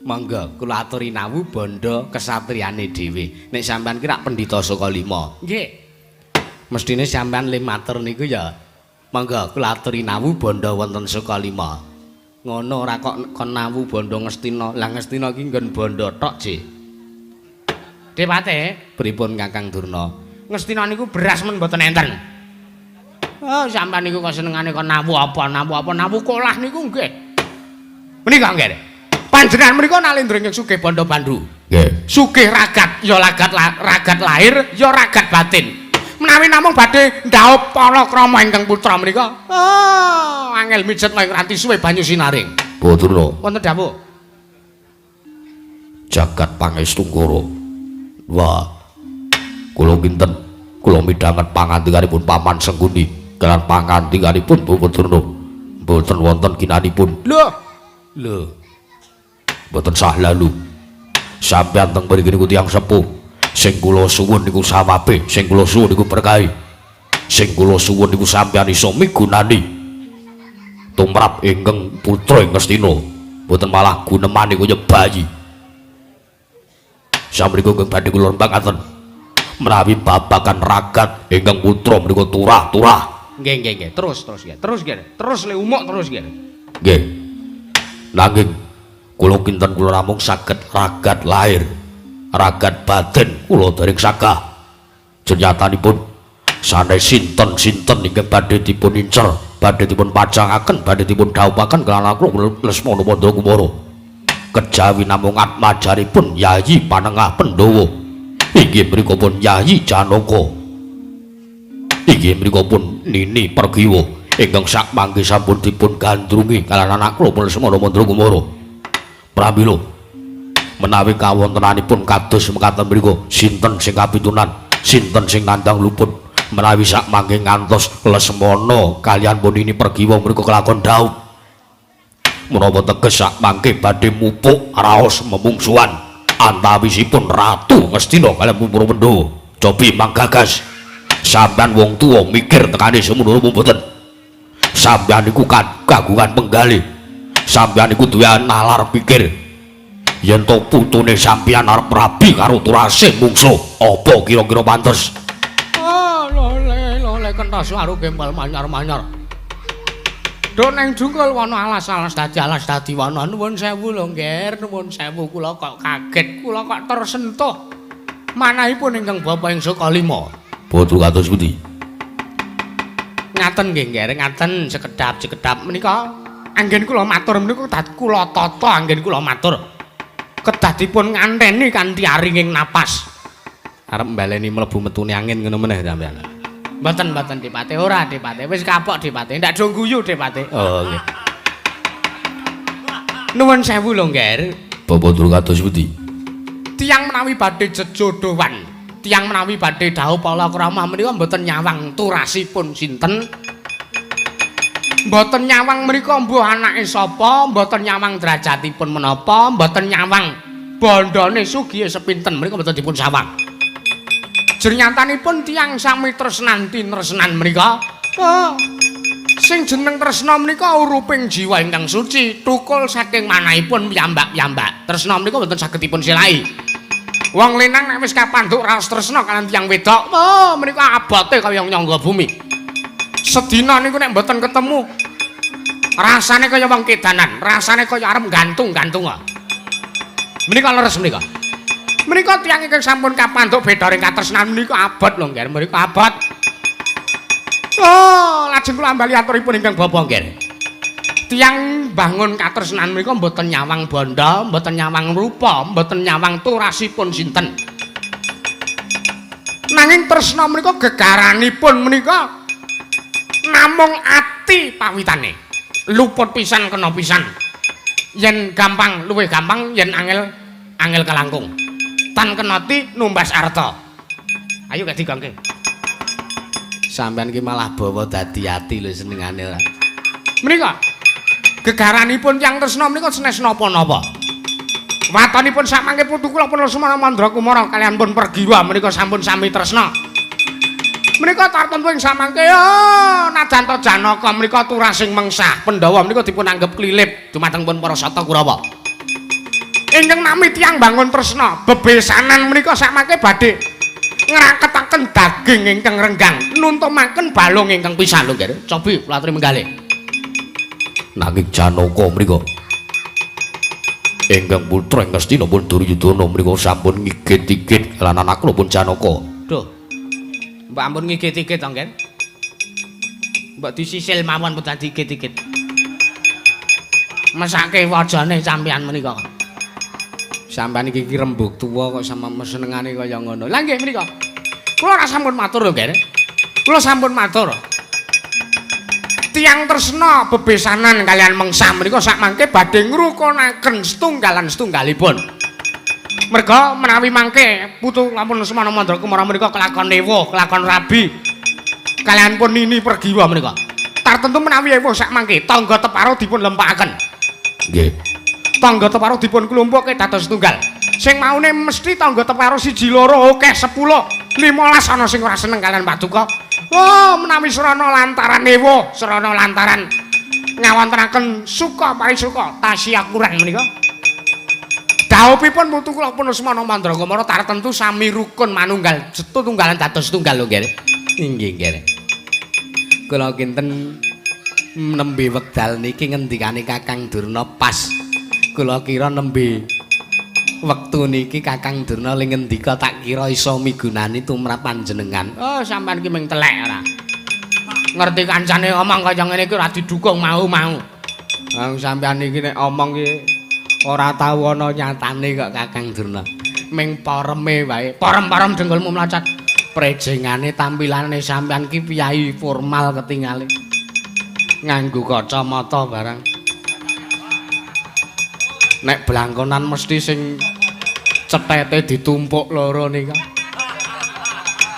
monggo kula aturi nawu bandha kesatriyane dhewe. Nek sampean ki rak pendhita saka lima. Nggih. Mestine sampean le matur niku ya monggo kula aturi nawu bandha wonten saka lima. Ngono ora kok kon nawu bandha Ngastina. Lah Ngastina ki nggon bandha tok, Ji. Depate pripun Kakang Durna? Ngastina niku beras men mboten enten. Oh, sampean niku kok senengane kon nawu apa, nawu apa, nawu kolah niku nggih. Menika nggih. Panjenengan menika nalindra ingkang sugih bandha bandu. Nggih. Sugih ragat, ya ragat lahir, ya ragat batin. Menawi namung badhe ndhaup palakrama ingkang putra menika, oh, angel mijet ing ranti suwe banyu sinaring. Bawa Wonten dawuh. Jagat Pangestungkara. Wah. Kula kinten kula midhanget pangandikanipun Paman Sengkuni lan pangandikanipun Bapak Durna. Mboten wonten ginanipun. Lho. Lho. Mboten sah lalu. Sampeyan teng mriki niku tiyang sepuh. Sing kula suwun niku sawabe, sing kula suwun niku berkahi. Sing kula suwun niku sampeyan iso migunani tumrap ingkang putra ing Ngastina. Mboten malah gunemane kaya bayi. Samriku ingkang badhe kula rembakaken menawi babagan ragat ingkang putra menika turah-turah. Nggih, nggih, nggih. Terus, terus nggih. Terus nggih. Terus le umuk terus nggih. Nggih. Nanging kula kinten kula namung saged ragat lahir, ragat batin kula dereng sagah. Jenyatanipun sanes sinten-sinten ingkang badhe dipun incer, badhe dipun pacangaken, badhe dipun dhawuhaken kelawan kula Lesmana Mandrakumara. Kejawi namung atmajaripun Yayi Panengah Pandhawa. Inggih mriku pun Yayi Janaka. Inggih mriku pun Nini Pergiwa ingkang sakmangke sampun dipun gandrungi kaliyan anak kula Lesmana Mandrakumara. Pramila menawi kawontenanipun kados mekaten mriku sinten sing kapitunan, sinten sing nandhang luput menawi sakmangke ngantos Lesmana kaliyan pun Nini Pergiwa mriku kelakon dhaup. Menapa teges sakmangke badhe mupuk raos memungsuhan antawisipun Ratu Ngastina kaliyan para Pandhawa. Cobi manggagas sampeyan wong tuwa mikir tekane semono mboten. Sampeyan niku kagungan penggalih. Sampeyan niku duwe nalar pikir. Yen to putune sampeyan arep rabi karo turase mungsuh, apa kira-kira pantes? Oh, lole lole kentos waru gembal manyar-manyar. Do neng jungkul wana alas-alas dadi alas dadi wana. Nuwun sewu lho, Ngger, nuwun sewu kula kok kaget, kula kok tersentuh. Manahipun ingkang bapa ing saka lima. Boten kados pundi? Ngaten nggih, Ngger, ngaten sekedap-sekedap menika anggen kula matur menika kedah kula tata anggen kula matur. Kedah dipun nganteni kanthi aringing napas. Arep mbaleni mlebu metune angin ngono meneh sampeyan. Mboten, mboten Dipate, ora Dipate, wis kapok Dipate, ndak do guyu Dipate. Oh nggih. Nuwun sewu lho, Ngger. Bapak durung kados pundi? Tiyang menawi badhe jejodhoan tiyang menawi badhe dhawuh palakrama menika mboten nyawang turasipun sinten. Mboten nyawang menika mbuh anake sapa, mboten nyawang derajatipun menapa, mboten nyawang bondone sugihe sepinten menika mboten dipun sawang. Jernyatanipun tiyang sami tresnan tinresnan menika. Oh, sing jeneng tresna menika uruping jiwa ingkang suci, tukul saking manahipun piyambak-piyambak. Tresna menika mboten saged dipun selahi. Wong lanang nek wis kapandhuk raos tresna kaliyan tiyang wedok, oh menika abote kaya nyangga bumi. Sedina niku nek mboten ketemu rasane kaya wong kedanan, rasane kaya arep gantung-gantung. Menika leres menika. Menika tiyang ingkang sampun kapandhuk bedharing katresnan menika abot lho, Ngger, menika abot. Oh, lajeng kula ambali aturipun ingkang bapa, Ngger. Tiyang bangun katresnan menika mboten nyawang bondo, mboten nyawang rupa, mboten nyawang turasipun sinten. Nanging tresna menika gegaranipun menika namung ati pawitane. Luput pisan kena pisan. Yen gampang luwih gampang, yen angel angel kelangkung. Tan kenoti numbas arta. Ayo gak digongke. Sampeyan ki malah bawa dadi ati lho senengane ora. Menika gegaranipun tiyang tresna menika senes napa-napa. Watonipun samangke putu kula pun Lesmana Mandra Kumara kaliyan pun Pergiwa menika sampun sami tresna. Menika tartemtu ing samangke oh najan ta Janaka menika turasing mengsah, Pandhawa menika dipun anggep klilip dumateng pun para Sata Kurawa. Ingkang nami tiyang bangun tresna, bebesanan menika samangke badhe ngraketaken daging ingkang renggang, nuntumaken balung ingkang pisan lho, Ngger. Cobi kula aturi menggalih. Nanging Janaka menika ingkang putra ing Ngastina pun Duryudana menika sampun ngigit-igit lan anak kula pun Janaka. Duh. Mbok ampun ngigit-igit to, Ngger. Mbok disisil mawon pun dadi igit-igit. Mesake wajane sampeyan menika. Sampeyan iki rembug tuwa kok sama senengane kaya ngono. Lah nggih menika. Kula ora sampun matur lho, Ngger. Kula sampun matur. Tiyang tresna bebesanan kaliyan mengsah menika sakmangke badhe ngrukunaken setunggalan setunggalipun. Merga menawi mangke putu lamun Semana Mandra Kumara menika kelakon ewuh, kelakon rabi. Kaliyan pun Nini Pergiwa menika. Tartemtu menawi ewuh sakmangke tangga teparo dipun lempakaken. Nggih. Tangga teparo dipun klumpukke dados setunggal. Sing maune mesti tangga teparo 1 2 akeh 10, 15 ana sing ora seneng kaliyan paduka. Oh, menawi srana lantaran ewuh, srana lantaran ngawontenaken suka parisuka tasyakuran menika. Dhawuhipun putu kula pun Lesmana Mandra Kumara tartemtu sami rukun manunggal, setunggalan dados setunggal lho, Nggih. Inggih, Nggih. Kula kinten nembe wekdal niki ngendikane Kakang Durna pas. Kula kira nembe wektu niki Kakang Durna le ngendika tak kira iso migunani tumrap panjenengan. Oh, sampean ki ming telek ora. Ngerti kancane omong kaya ngene iki ora didukung mau-mau. Wong sampean iki nek omong ki ora tau ana nyatane kok Kakang Durna. Ming poreme wae. Porem-porem dengkulmu mlocot. Prejengane tampilane sampean ki piyai formal ketingale. Nganggo kacamata barang. Nek blangkonan mesti sing cethete ditumpuk loro nika.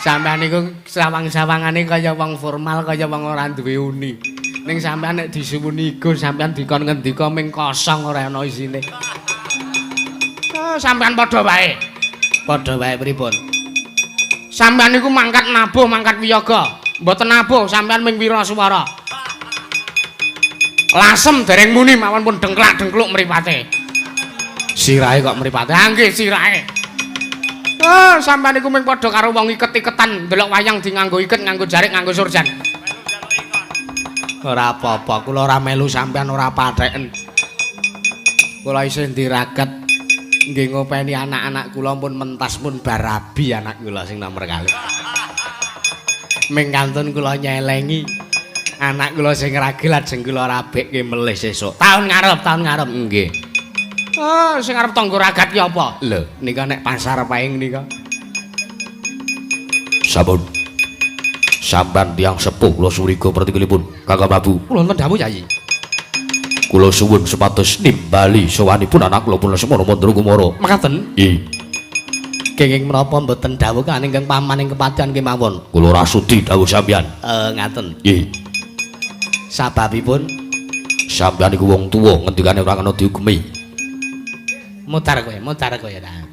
Sampeyan niku sawang-sawangane kaya wong formal, kaya wong ora duwe uni. Ning sampeyan nek disuwuni igo sampeyan dikon ngendika ming kosong ora ana isine. Oh, sampeyan padha wae. Padha wae pripun? Sampeyan niku mangkat nabuh, mangkat wiyaga. Mboten nabuh, sampeyan ming wiraswara. Lasem dereng muni mawon pun dengklak-dengkluk mripate. Sirahe kok mripate? Ah nggih sirahe. Oh, sampeyan niku ming padha karo wong iket-iketan, ndelok wayang di nganggo iket, nganggo jarik, nganggo surjan. Ora apa-apa, kula ora melu sampeyan ora patheken. Kula isih ndiragat nggih ngopeni anak-anak kula pun mentas pun barabi anak kula sing nomor kalih. Ming kantun kula nyelengi anak kula sing ragil lajeng kula rabekke melih sesuk. Taun ngarep, taun ngarep nggih. Oh, sing arep tangga ragat ki apa? Lho, nika nek pasar paing nika. Sampun. Sampeyan tiyang sepuh kula suriga pratikilipun Kakang Prabu. Kula wonten dawuh, Yai. Kula suwun supados nimbali sowanipun anak kula pun Lesmana Mandra Kumara. Mekaten. Nggih. Kenging menapa mboten dawuh kan ingkang paman ing kepatihan kemawon? Kula ora sudi dawuh sampeyan. Ngaten. Nggih. Sababipun sampeyan iku wong tuwa, ngendikane ora kena diugemi. Mutar kowe, mutar kowe ta.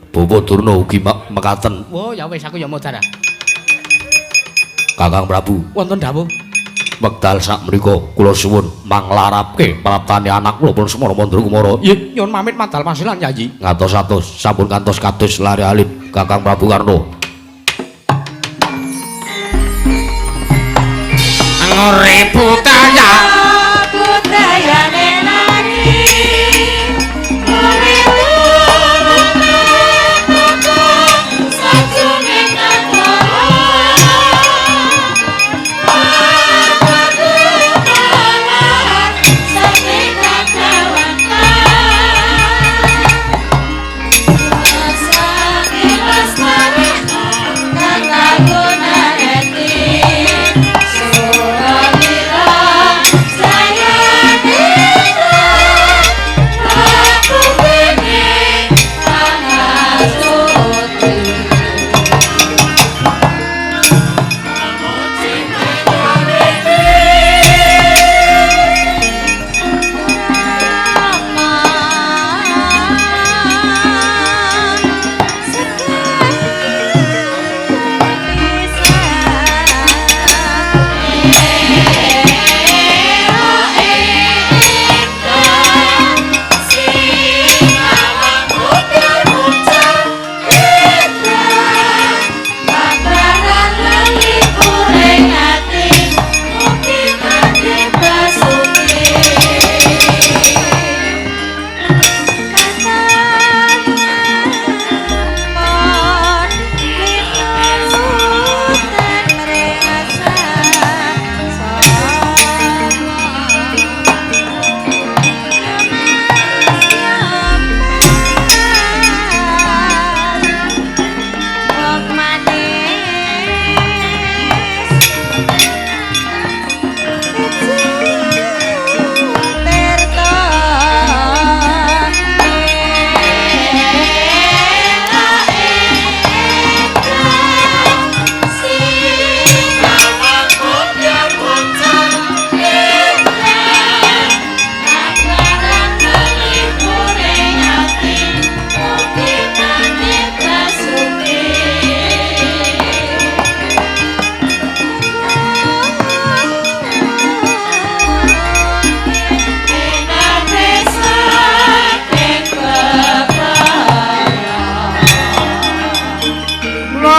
Bapak Durna ugi mekaten. Oh, ya wis aku ya mutar. Kakang Prabu, wonten dawuh. Wekdal sak mriku kula suwun manglarapke praptane anak kula pun Semara Mandra Kumara. Nggih, nyuwun pamit madal pasilan Yayi. Ngatos-atos sampun kantos kados lare alit Kakang Prabu Karna. Ngore budaya budayane lagi.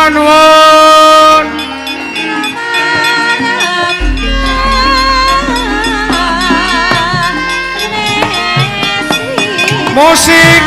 Nuwun. Musik.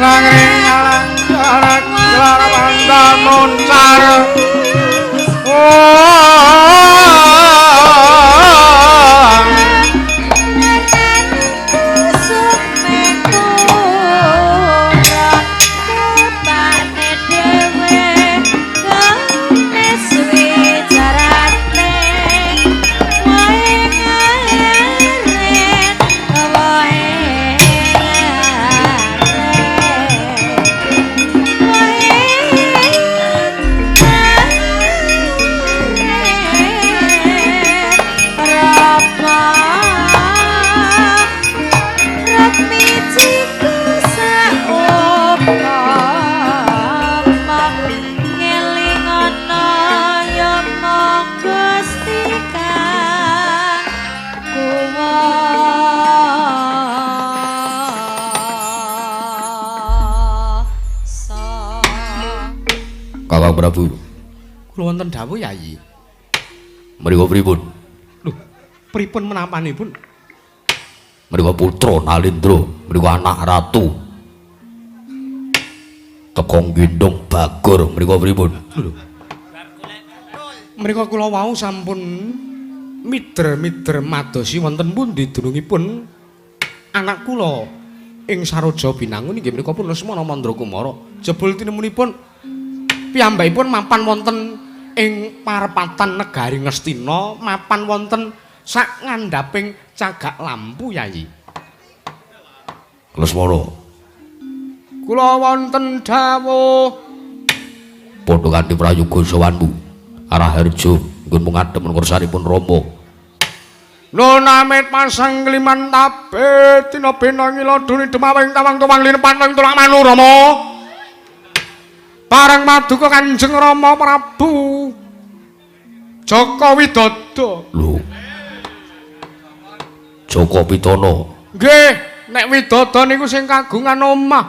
Langring alang jarak gelar pandan moncar. Kakang Prabu. Kula wonten dawuh Yayi. Mriku pripun? Lho, pripun menapanipun? Mriku putra Nalindra, mriku anak ratu. Teka gendhong Bagor, mriku pripun? Lho. Mriku kula wau sampun mider-mider madosi wonten pundi dunungipun anak kula ing Saroja Binangun inggih menika pun Lesmana Mandra Kumara. Jebul tinemunipun piyambakipun mapan wonten ing parepatan negari Ngastina, mapan wonten sak ngandhaping cagak lampu Yayi. Lesmana, kula wonten dawuh. Padha kanthi prayoga sowanmu Araharja nggonmu ngadhep ngersanipun Rama. Nun amit pasang kliman tabe tina bena ngila duni demawing tawang tuwang linepan ing tulak manu Rama. Pareng maduka Kanjeng Rama Prabu Joko Widodo. Lho. Joko Pitana. Nggih, nek Widodo niku sing kagungan omah.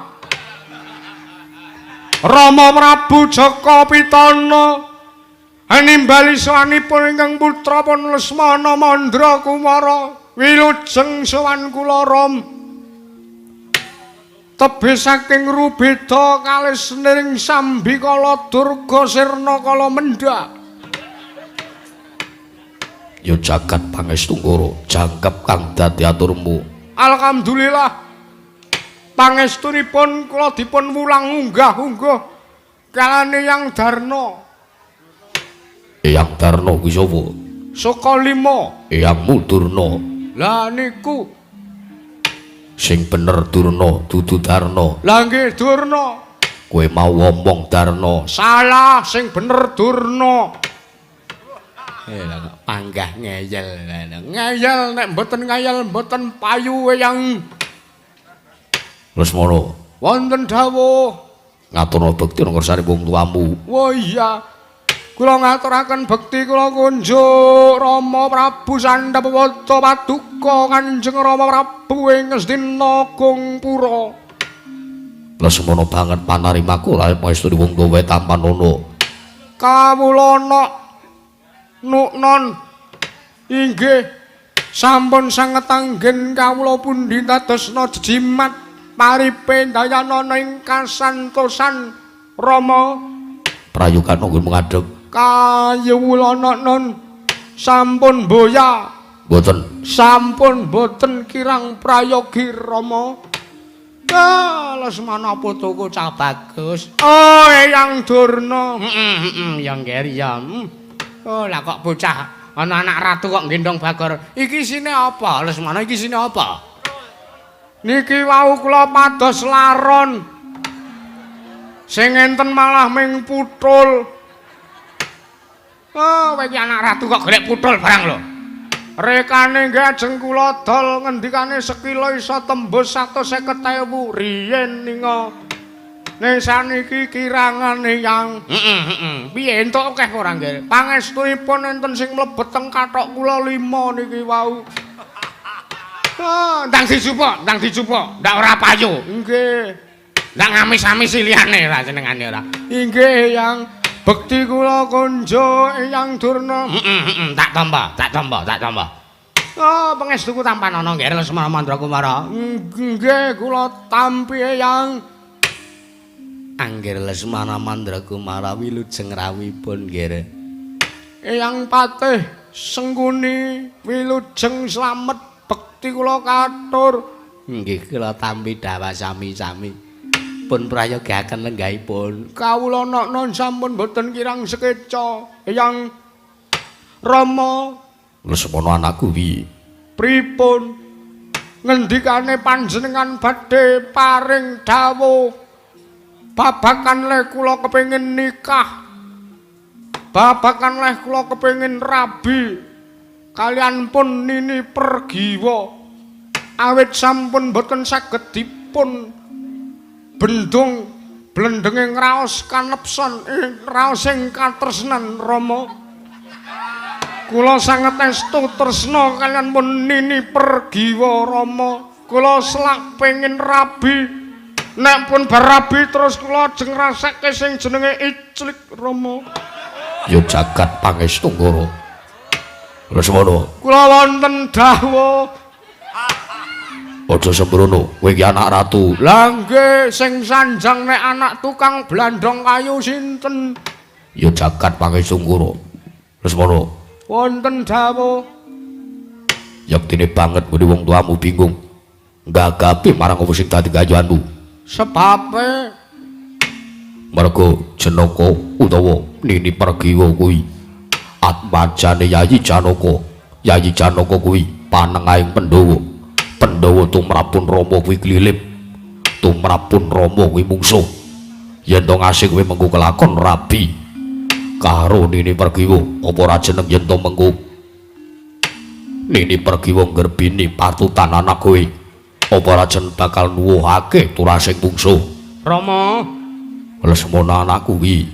Rama Prabu Joko Pitana nimbali sowanipun ingkang putra pun Lesmana Mandra Kumara. Wilujeng sowan kula Ram. Tebih saking rubeda kalih seniring sambikala durga sirna kala mendhak. Ya jagat pangestu Ngoro, jangkep kang dadi aturmu. Alhamdulillah. Pangestunipun kula dipun wulang unggah-ungguh kalane Yang Darna. Eyang Darna kuwi sapa? Saka lima. Eyangmu Durna. Lah niku sing bener Durna dudu Darna. Lah nggih Durna. Kowe mau ngomong Darna. Salah, sing bener Durna. Lah kok panggah ngeyel. Ngeyel nek mboten ngeyel mboten payu Eyang. Lesmana, wonten dawuh. Ngaturna bekti ngersane wong tuamu. Oh iya. Kula ngaturaken bekti kula kunjuk Rama Prabu Sandapawata Paduka Kanjeng Rama Prabu ing Ngastina Gungpura. Lesmana banget panarimaku lae pangestu wong tuwa tampan ana. Kawula nok nuknon inggih sampun sanget anggen kawula pundi dadosna jejimat paripe dayanana ing kasantosan Rama. Prayogana nggon ngadhep. Kayuwula nun sampun boya. Mboten. Sampun mboten kirang prayogi Rama. Ah, Lesmana putuku cah bagus. Oh, Eyang Durna. Heeh, heeh, yang ya. Oh, lah kok bocah ana anak ratu kok nggendong Bagor. Iki isine apa? Lesmana iki isine apa? Niki wau kula pados laron. Sing enten malah ming putul. Oh, kowe iki anak ratu kok golek putul barang lho. Rekane nggih ajeng kula dol ngendikane sekilo iso tembus 150.000 riyen ninga. Ning saniki kirangane yang. Heeh, heeh. Piye entuk akeh ora nggih? Pangestunipun enten sing mlebet teng kathok kula 5 niki wau. Oh, ndang dijupuk, ndang dijupuk. Ndak ora payu. Nggih. Ndak ngamis-amis liyane lah senengane ora. Inggih, Yang. Bekti kula kunjuk Eyang Durna. Heeh, tak tampa, tak tampa, tak tampa. Oh, pangestuku tampan ana nggih Lesmana Mandra Kumara. Nggih, kula tampi Eyang. Angger Lesmana Mandrakumara wilujeng rawuhipun nggih. Eyang Patih Sengkuni wilujeng slamet bekti kula katur. Nggih kula tampi dhawah sami-sami. Pun prayogaken lenggahipun. Kawula nokno sampun boten kirang sekeca. Eyang Rama. Lesmana anakku wi. Pripun? Ngendikane panjenengan badhe paring dawuh babagan leh kula kepengin nikah. Babagan leh kula kepengin rabi kalian pun Nini Pergiwa. Awit sampun boten saged dipun bendung blendenge ngraos kanepson raos ing katresnan Rama. Kula sanget estu tresna kalian pun Nini Pergiwa Rama. Kula selak pengin rabi. Nek pun bar rabi terus kula ajeng ngrasake sing jenenge iclik Rama. Ya jagat pangestu Nggara. Lesmana. Kula wonten dawuh. Aja sembrono, kowe iki anak ratu. Lah nggih, sing sanjang nek anak tukang blandong kayu sinten? Ya jagat pangestu Nggara. Lesmana. Wonten dawuh. Yektine banget nggone wong tuamu bingung. Gagapi marang apa sing dadi gayuhanmu. Sebabe mergo Janaka utawa Nini Pergiwa kuwi atmajane Yayi Janaka. Yayi Janaka kuwi panengahing Pandhawa. Pandhawa tumrapun Rama kuwi klilip. Tumrapun Rama kuwi mungsuh. Yen to ngasih kowe mengko kelakon rabi karo Nini Pergiwa, apa ora jeneng yen to mengko Nini Pergiwa nggerbini patutan anak kowe, apa ora jeneng bakal nuwuhake turasing mungsuh. Rama. Lesmana anakku kuwi.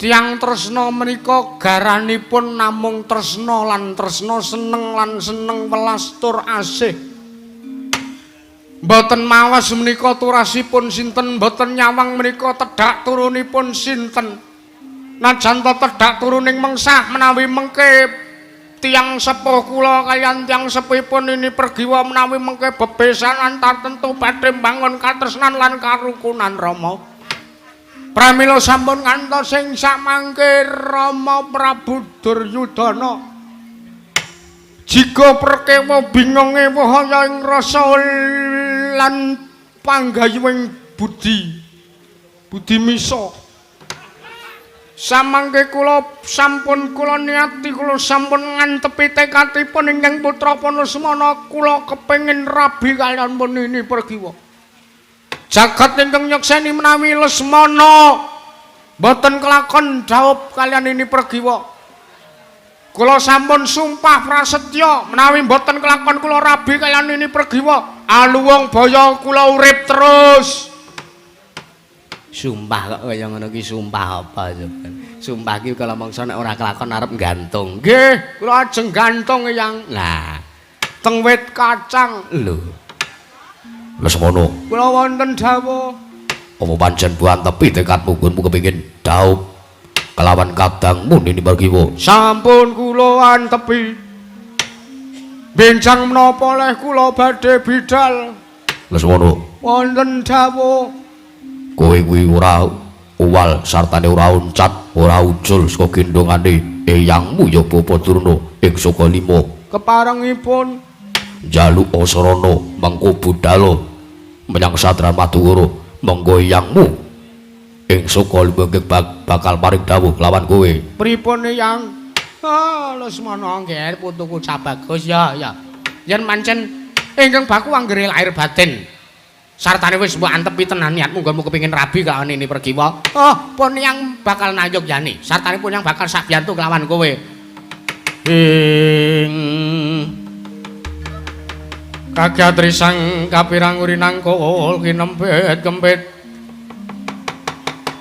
Tiyang tresna menika garanipun namung tresna lan tresna, seneng lan seneng, welas tur asih. Mboten mawas menika turasipun sinten, mboten nyawang menika tedhak turunipun sinten. Najan to tedhak turuning mengsah menawi mengke tiyang sepuh kula kaliyan tiyang sepuhipun Nini Pergiwa menawi mengke bebesanan tartemtu badhe mbangun katresnan lan karukunan Rama. Pramila sampun ngantos sing samangke Rama Prabu Duryudana. Jika perkewa bingung ewuh ing rasa lan panggayuwing budi. Budi misa. Samangke kula sampun kula niati, kula sampun ngantepi tekadipun ingkang putra Lesmana, kula kepengin rabi kaliyan pun Nini Pergiwa. Jagat ingkang nyekseni menawi Lesmana mboten kelakon dhaup kaliyan Nini Pergiwa. Kula sampun sumpah prasetya menawi mboten kelakon kula rabi kaliyan Nini Pergiwa, aluwung baya kula urip terus. Sumpah kok kaya ngono ki sumpah apa coba? Sumpah ki kala mangsa nek ora kelakon arep gantung. Nggih, kula ajeng gantung Eyang. Lah, teng wit kacang. Lho. Lesmana. Kula wonten dawuh. Apa pancen buantepi tekadmu nggonmu kepengin dhaup kelawan kadangmu Nini Pergiwa? Sampun kula antepi. Benjang menapa leh kula badhe bidal. Lesmana. Wonten dawuh. Kowe kuwi ora uwal sartane ora uncat, ora ucul saka gendongane eyangmu ya Bapa Durna ing Sukalima. Keparengipun njaluk asarana mengko budhalo menyang Satran Madukara, monggo eyangmu ing Sukalima bakal paring dawuh lawan kowe. Pripun Eyang? Ah, Lesmana nggih putuku cabagus ya ya. Yen pancen ingkang baku anggere lahir batin. Sartane wis mbok antepi tenan niatmu nggonmu kepengin rabi karo Nini Pergiwa. Oh, pun yang bakal nayogyani. Sartane pun yang bakal sabiyantu kelawan kowe. Ing kagyatri sang kapirang urinangkul kinempit kempit.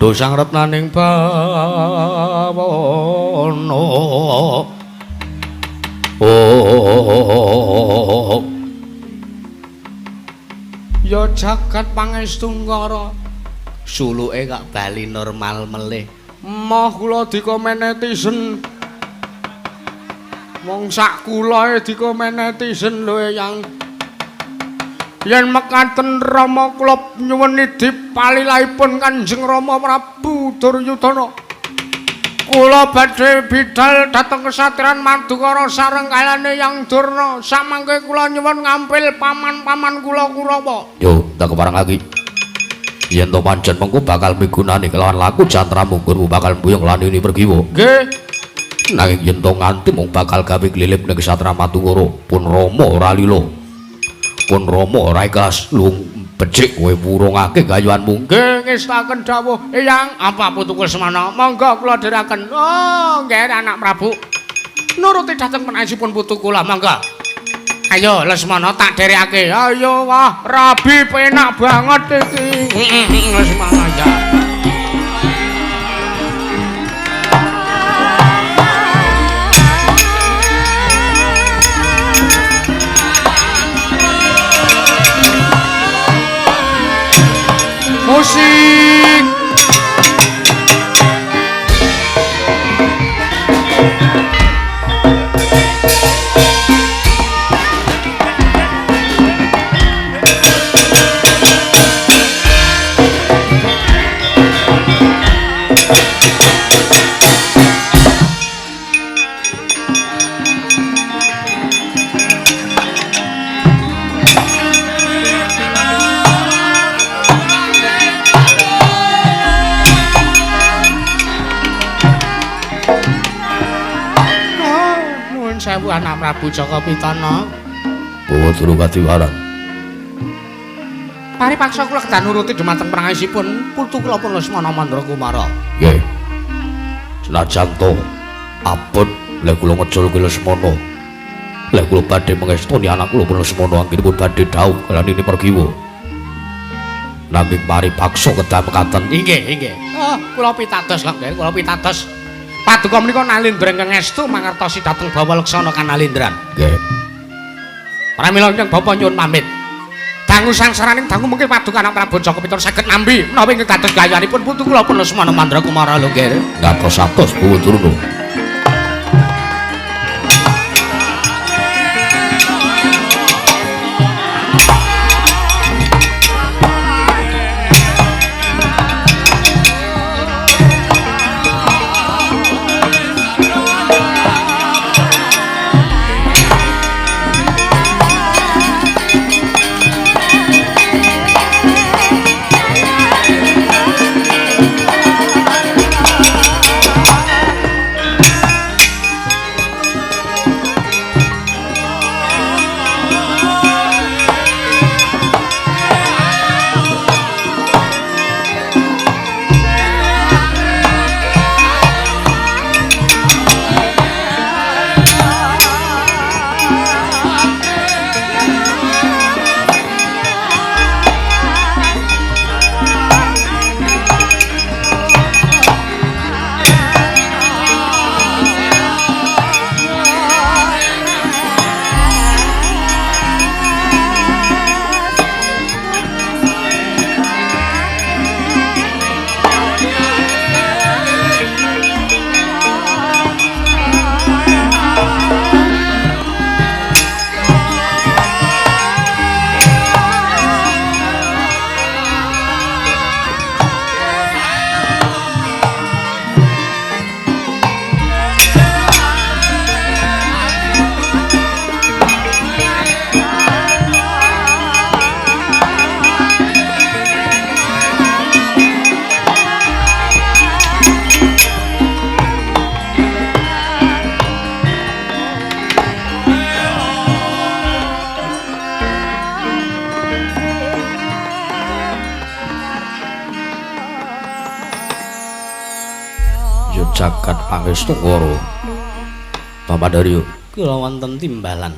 Dosang retnaning bawana. Oh. Ya jagat pangestungkara. Suluke kok bali normal melih. Moh kula dikomen netizen. Wong sak kulae dikomen netizen lho Eyang. Yen mekaten Rama kula nyuwun nidhi palilahipun Kanjeng Rama Prabu Duryudana. Kula badhe bidal dhateng kesatrian Madukara sareng kalane Yang Durna. Samangke kula nyuwun ngampil paman-paman kula Kurawa. Yo, tak keparengake. Yen to pancen mengko bakal migunani kelawan laku jantramu guru bakal mbuyung lan ini pergiwa. Nggih. Nanging yen to nganti mung bakal gawe glilip ning kesatria Madukara, pun Rama ora lila. Pun Rama ora ikhlas lung becik kowe wurungake gayuanmu. Nggih, ngestaken dawuh Eyang. Apa putuku Lesmana? Monggo kula dherekaken. Oh, nggih anak Prabu. Nuruti dhateng penaisipun putu kula, monggo. Ayo Lesmana tak dherekake. Ayo wah, rabi penak banget iki. Lesmana ya. Musik. Sewu anak Prabu Jaka Pitana. Bawa turu kadiwaran. Paripaksa kula kedah nuruti dumateng prangaisipun putu kula pun Lesmana Mandra Kumara. Nggih. Senajan to abot lek kula ngeculke Lesmana. Lek kula badhe mengestoni anak kula pun Lesmana anggenipun badhe dhauh kalanine pergiwa. Nanging paripaksa kedah mekaten. Inggih, inggih. Oh, kula pitados lho, nggih, kula pitados. Paduka menika nalindra ingkang estu mangertosi dhateng Bawa Leksana kanalindran. Nggih. Pramila ingkang bapa nyuwun pamit. Dangu sangsaraning dangu mengke paduka anak Prabu Jaka Pitana saged nampi menawi ingkang dados gayanipun putu kula pun Lesmana Mandra Kumara lho nggih. Ngatos-atos Bawa Durna. Jagat Pangestu Koro. Bapak Daryo, kula wonten timbalan.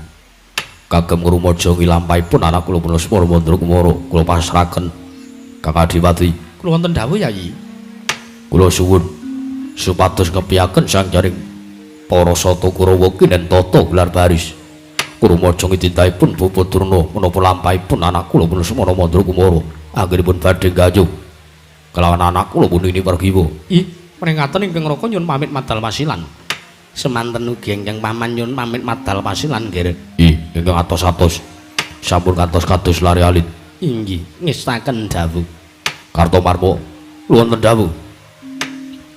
Kagem ngrumaja ngilampahipun anak kula pun Lesmana Mandra Kumara, kula pasrahaken Kang Adipati. Kula wonten dawuh Yayi. Kula suwun supados ngepiyaken sangjaring para sata Kurawa kinen tata gelar baris. Krumaja ngitintahipun Bapa Durna menapa lampahipun anak kula pun Lesmana Mandra Kumara anggenipun badhe gayuh kelawan anak kula pun ini pergiwa. Ih, peringaten ingkang Raka nyuwun pamit madal pasilan. Semanten ugi ingkang paman nyuwun pamit madal pasilan nggih. Ih, ingkang atos-atos. Sampun kantos kados lare alit. Inggih, ngestaken dawuh. Kartomarma, wonten dawuh.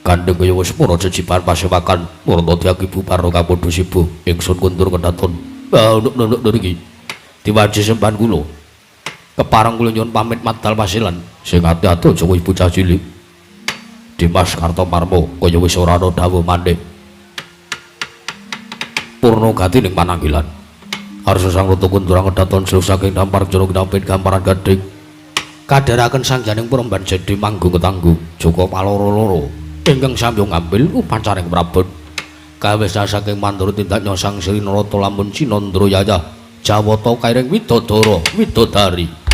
Gandeng kaya wis pura jejiban pasewakan murta diaki bubar kapadha sibu ingsun kuntur kedaton. Ah, nduk niki. Diwaji sembahan kula. Kepareng kula nyuwun pamit madal pasilan. Sing ati-ati aja kowe bocah cilik. Dimas Kartomarma kaya wis ora ana dawuh maneh. Purna gati ning pananggilan. Arsa sang ratu kuntur kedaton jero saking dampar jero kinampit gamparan gading. Kadharaken sangjaning puremban jedi manggung ketanggung Joko paloro-loro. Ingkang samya ngambil upacaring prabon. Kawesa saking mandura tindak nyosang Sri Narata lamun Cinandra yayah Jawata kairing widodara widodari. Yeah.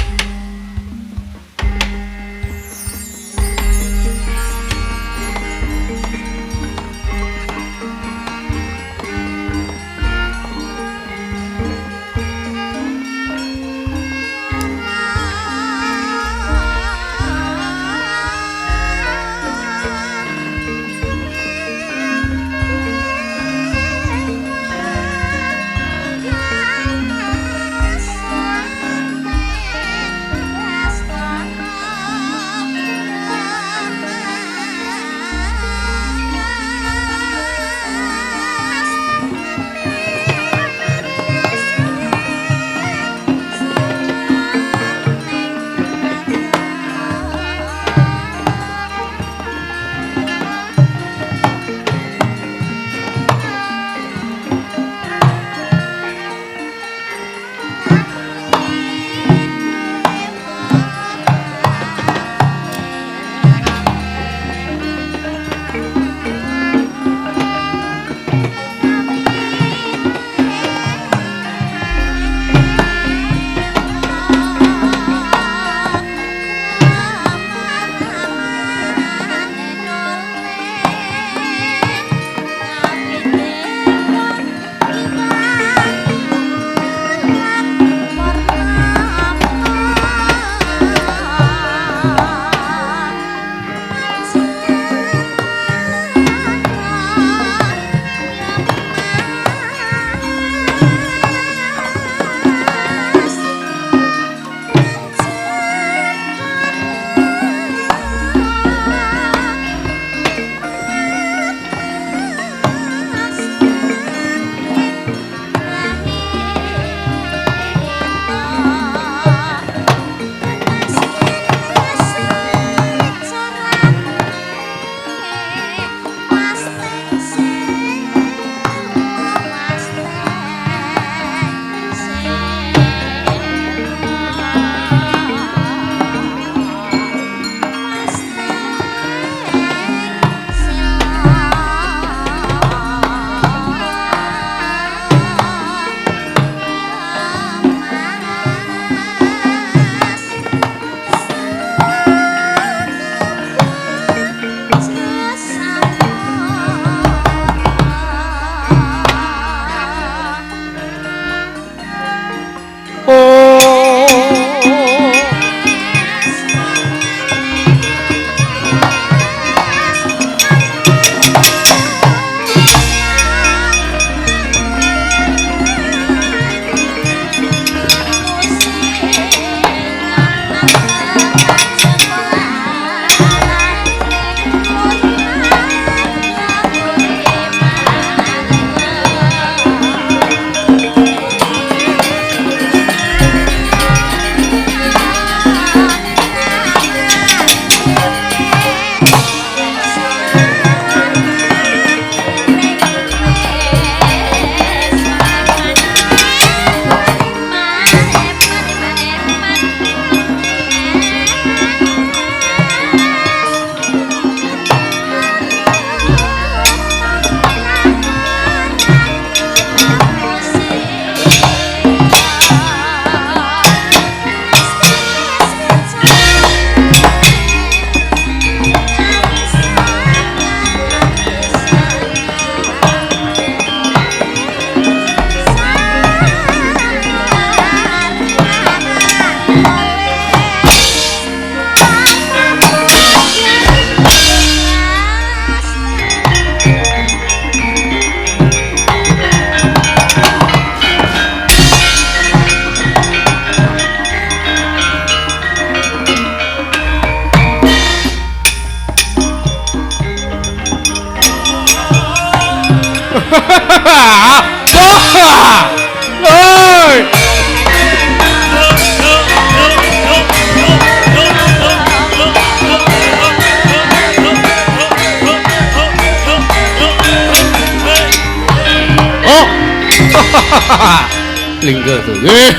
Linggih to. Nggih.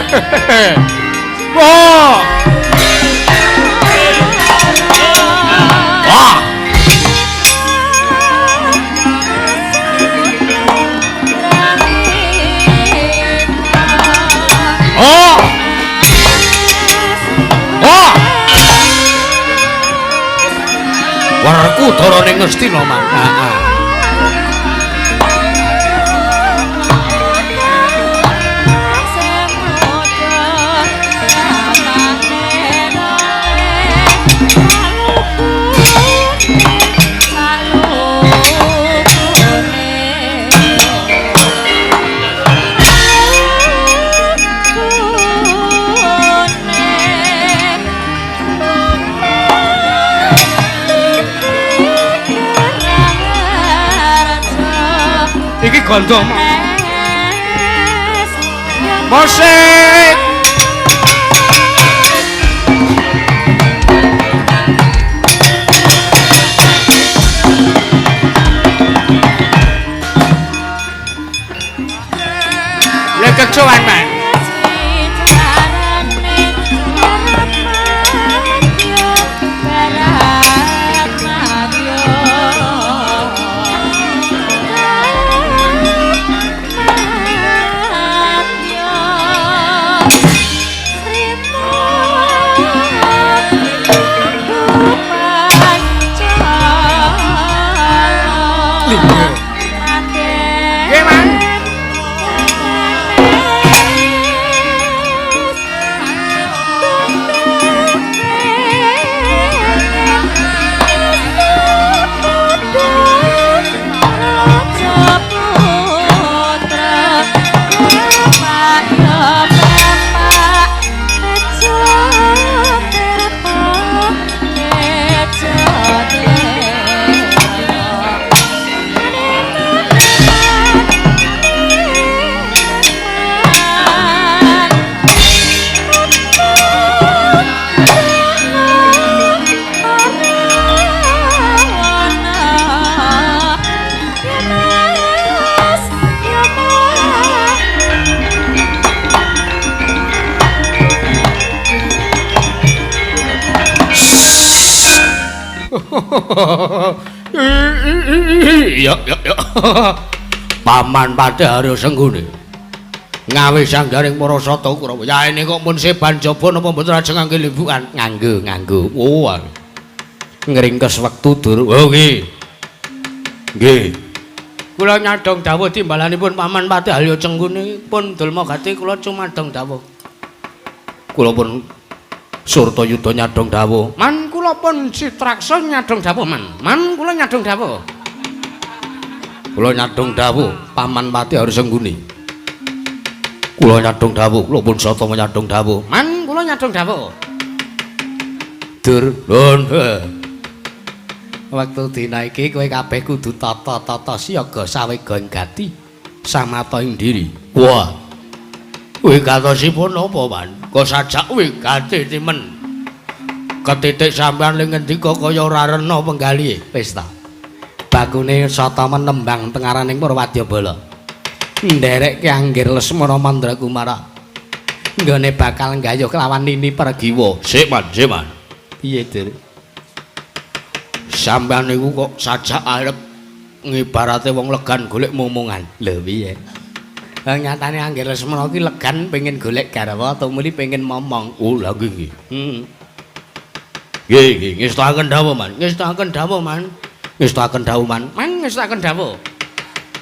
Wah. Wah. Oh. Oh. Werkudara ning Ngastina, Mang. Heeh. Iki gondo. Musik. Lek kecoan, Man. Ya ya ya. Paman Patih Haryo Sengguni. Ngawi sanggaring para sata Kurawa. Yaene kok mun seban jaba napa mboten ajeng ngangge limbukan? Nganggo, nganggo. Oh. Ngringkes wektu dur. Oh nggih. Nggih. Kula nyadong dawuh timbalanipun Paman Patih Haryo Sengguni pun Dulma Gati kula cumadong dawuh. Kula pun Surtayuda nyadong dawuh. Man kula pun Citraksa nyadong dawuh, Man. Man kula nyadong dawuh. Kula nyadong dawuh Paman Patih Haryo Sengguni. Kula nyadong dawuh, kula pun Satama nyadong dawuh. Man kula nyadong dawuh. Dur, nun. Wektu dina iki kowe kabeh kudu tata-tata siaga sawega ing gati samata ing diri. Wah. Wigatosipun napa, Man? Kok sajak wigati timen. Ketitik sampean ling ngendika kaya ora rena penggalihe. Wis ta. Bakune Satama nembang tengaraning Purwadyabala. Nderekke Anggir Lesmana Mandrakumara. Nggone bakal nggayuh kelawan Nini Pragiwa. Sik, Man, sik, Man. Piye, Dur? Sampean niku kok sajak arep ngibarate wong legan golek momongan. Lho piye? Lah nyatane Anggir Lesmana ki legan pengen golek garwa tumuli pengen momong. Oh, lha nggih nggih. Heeh. Nggih, nggih, ngestakaken dawuh, Man. Ngestakaken dawuh, Man. Ngestakaken dawuh, Man. Man ngestakaken dawuh.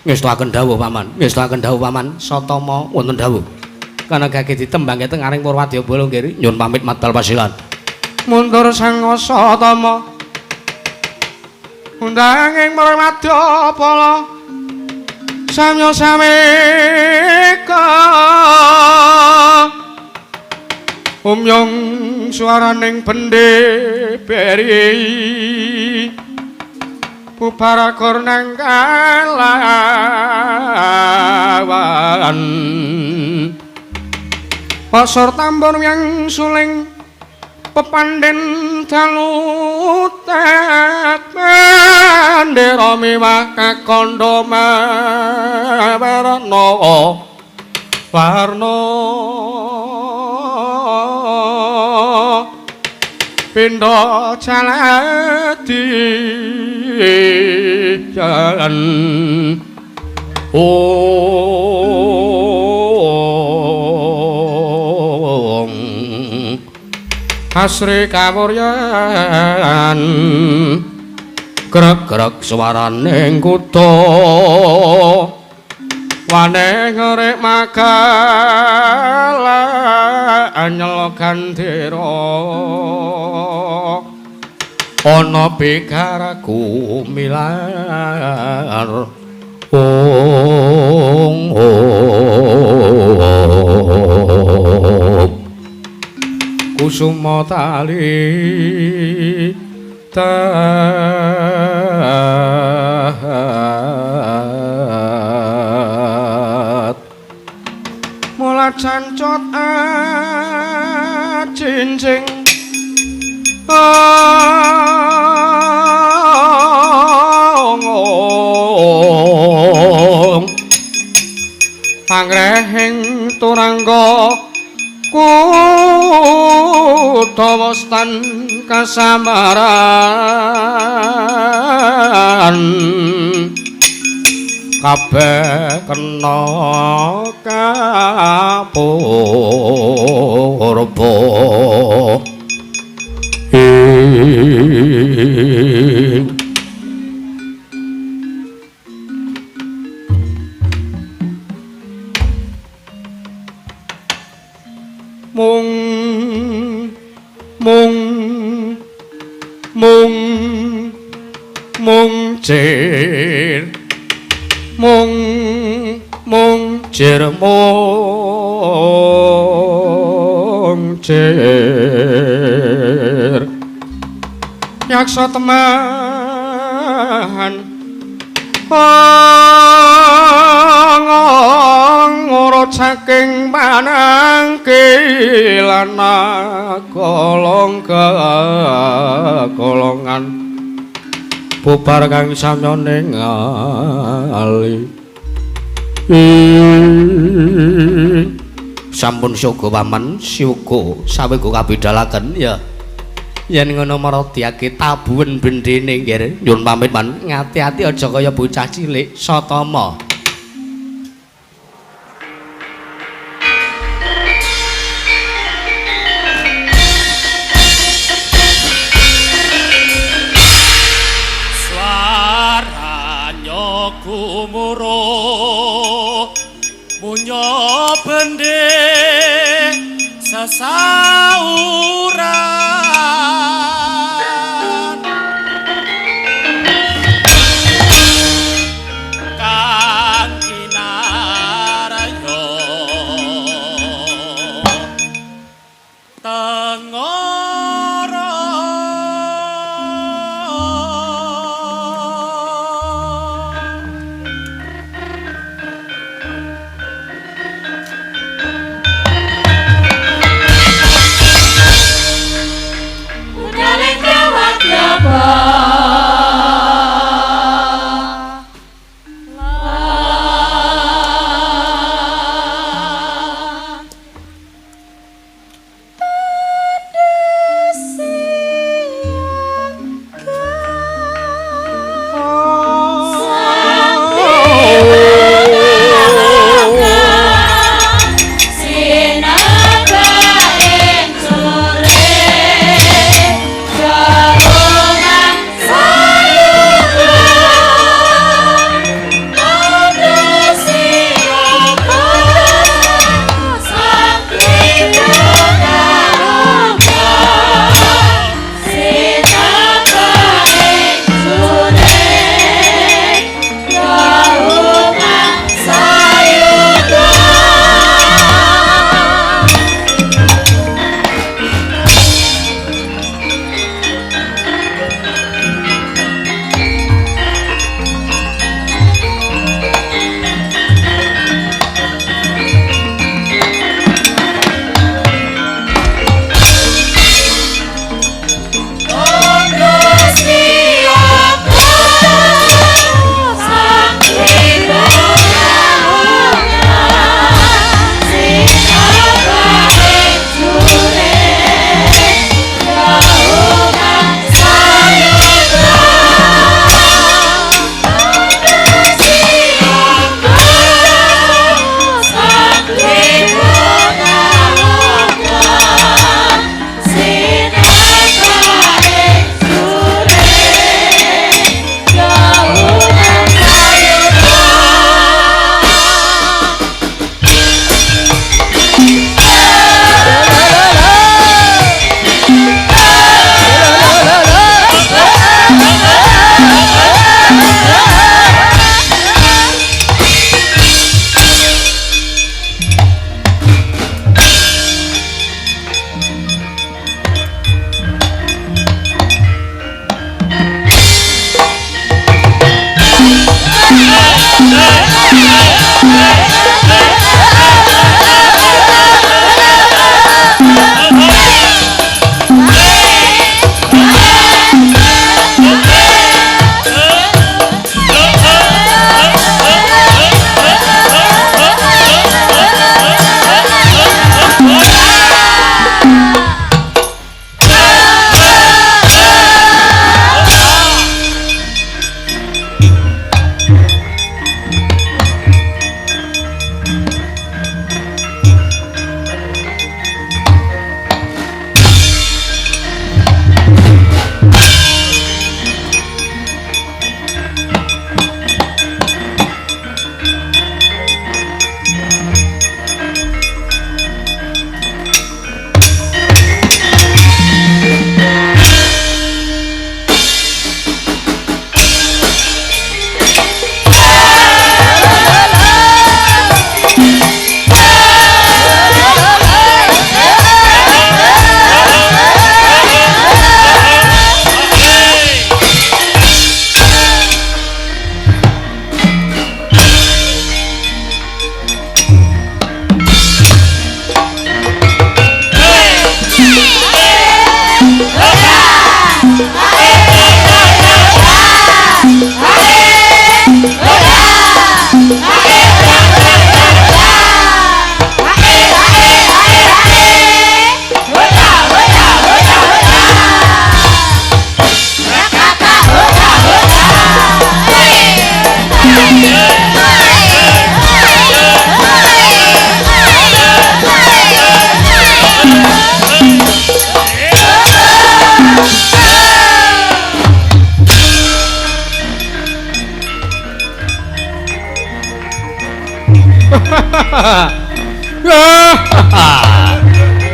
Ngestakaken dawuh, Paman. Ngestakaken dawuh, Paman. Satama wonten dawuh. Kana gage ditembangke teng aring Purwadyabala nggih. Nyun pamit madal pasilan. Mundur sang Satama. Undang ing Purwadyabala. Samya sameka umyong suaraning bende beri bubar akor nang kalawan pasor tambor yang suling pepandhen dalu tet mandera miwah kakandha mawarna. Warna pindha jaladi jalan ong asri kawuryan grek-grek swaraning kutha wane ngerik magala anyel gandhira ana bigaraku milar ong ong kusuma tali tat mula cancot ajincing ong pangrehing turangga kutawa stan kasamaran kabeh kena kapurba mung mung mung mung jir mung mung jir mung jir yaksa teman ora saking panangkilana golong golongan bubar kang samya ningali. Sampun siaga paman, siaga sawega kabidalaken ya. Yen ngono maradiake tabuhen bendene nggih. Nyuwun pamit man, ngati-ati aja kaya bocah cilik Satama. Swaranya gumuruh munyo bende sesauran kang kinarya tengara.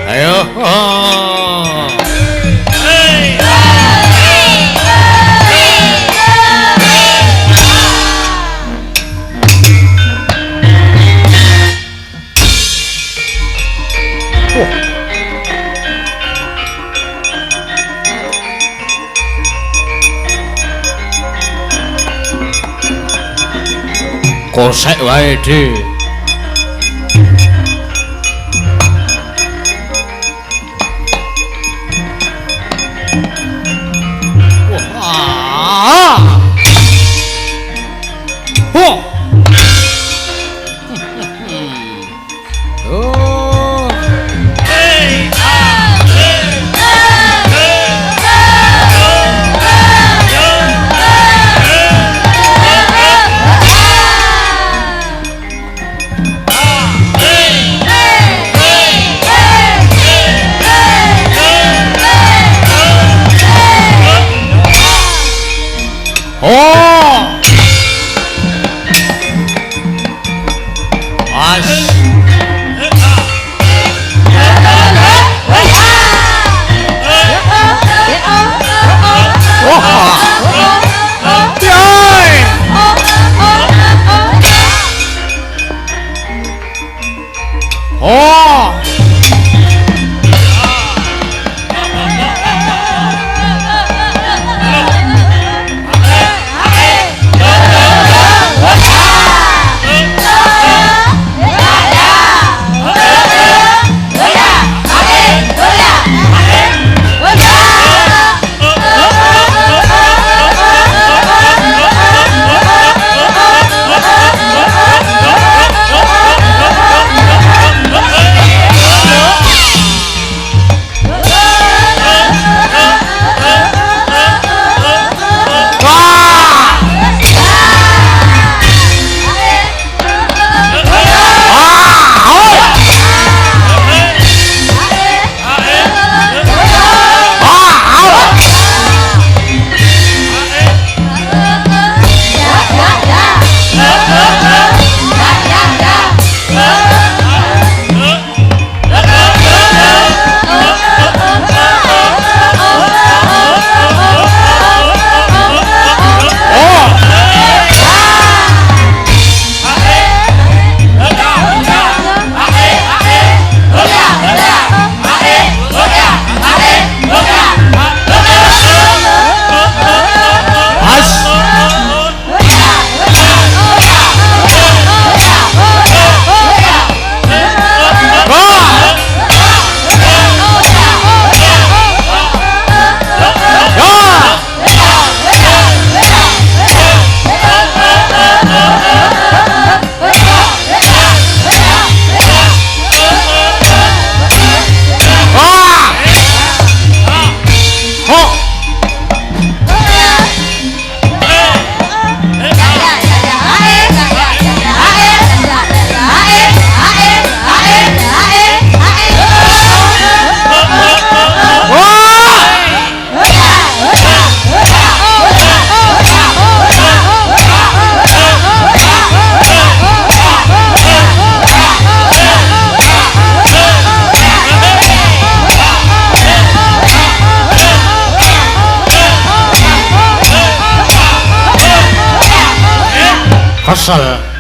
Ayo. Kosek wae, Dik. Wah. Oh. Oh. Oh. As. Oh. Kesel.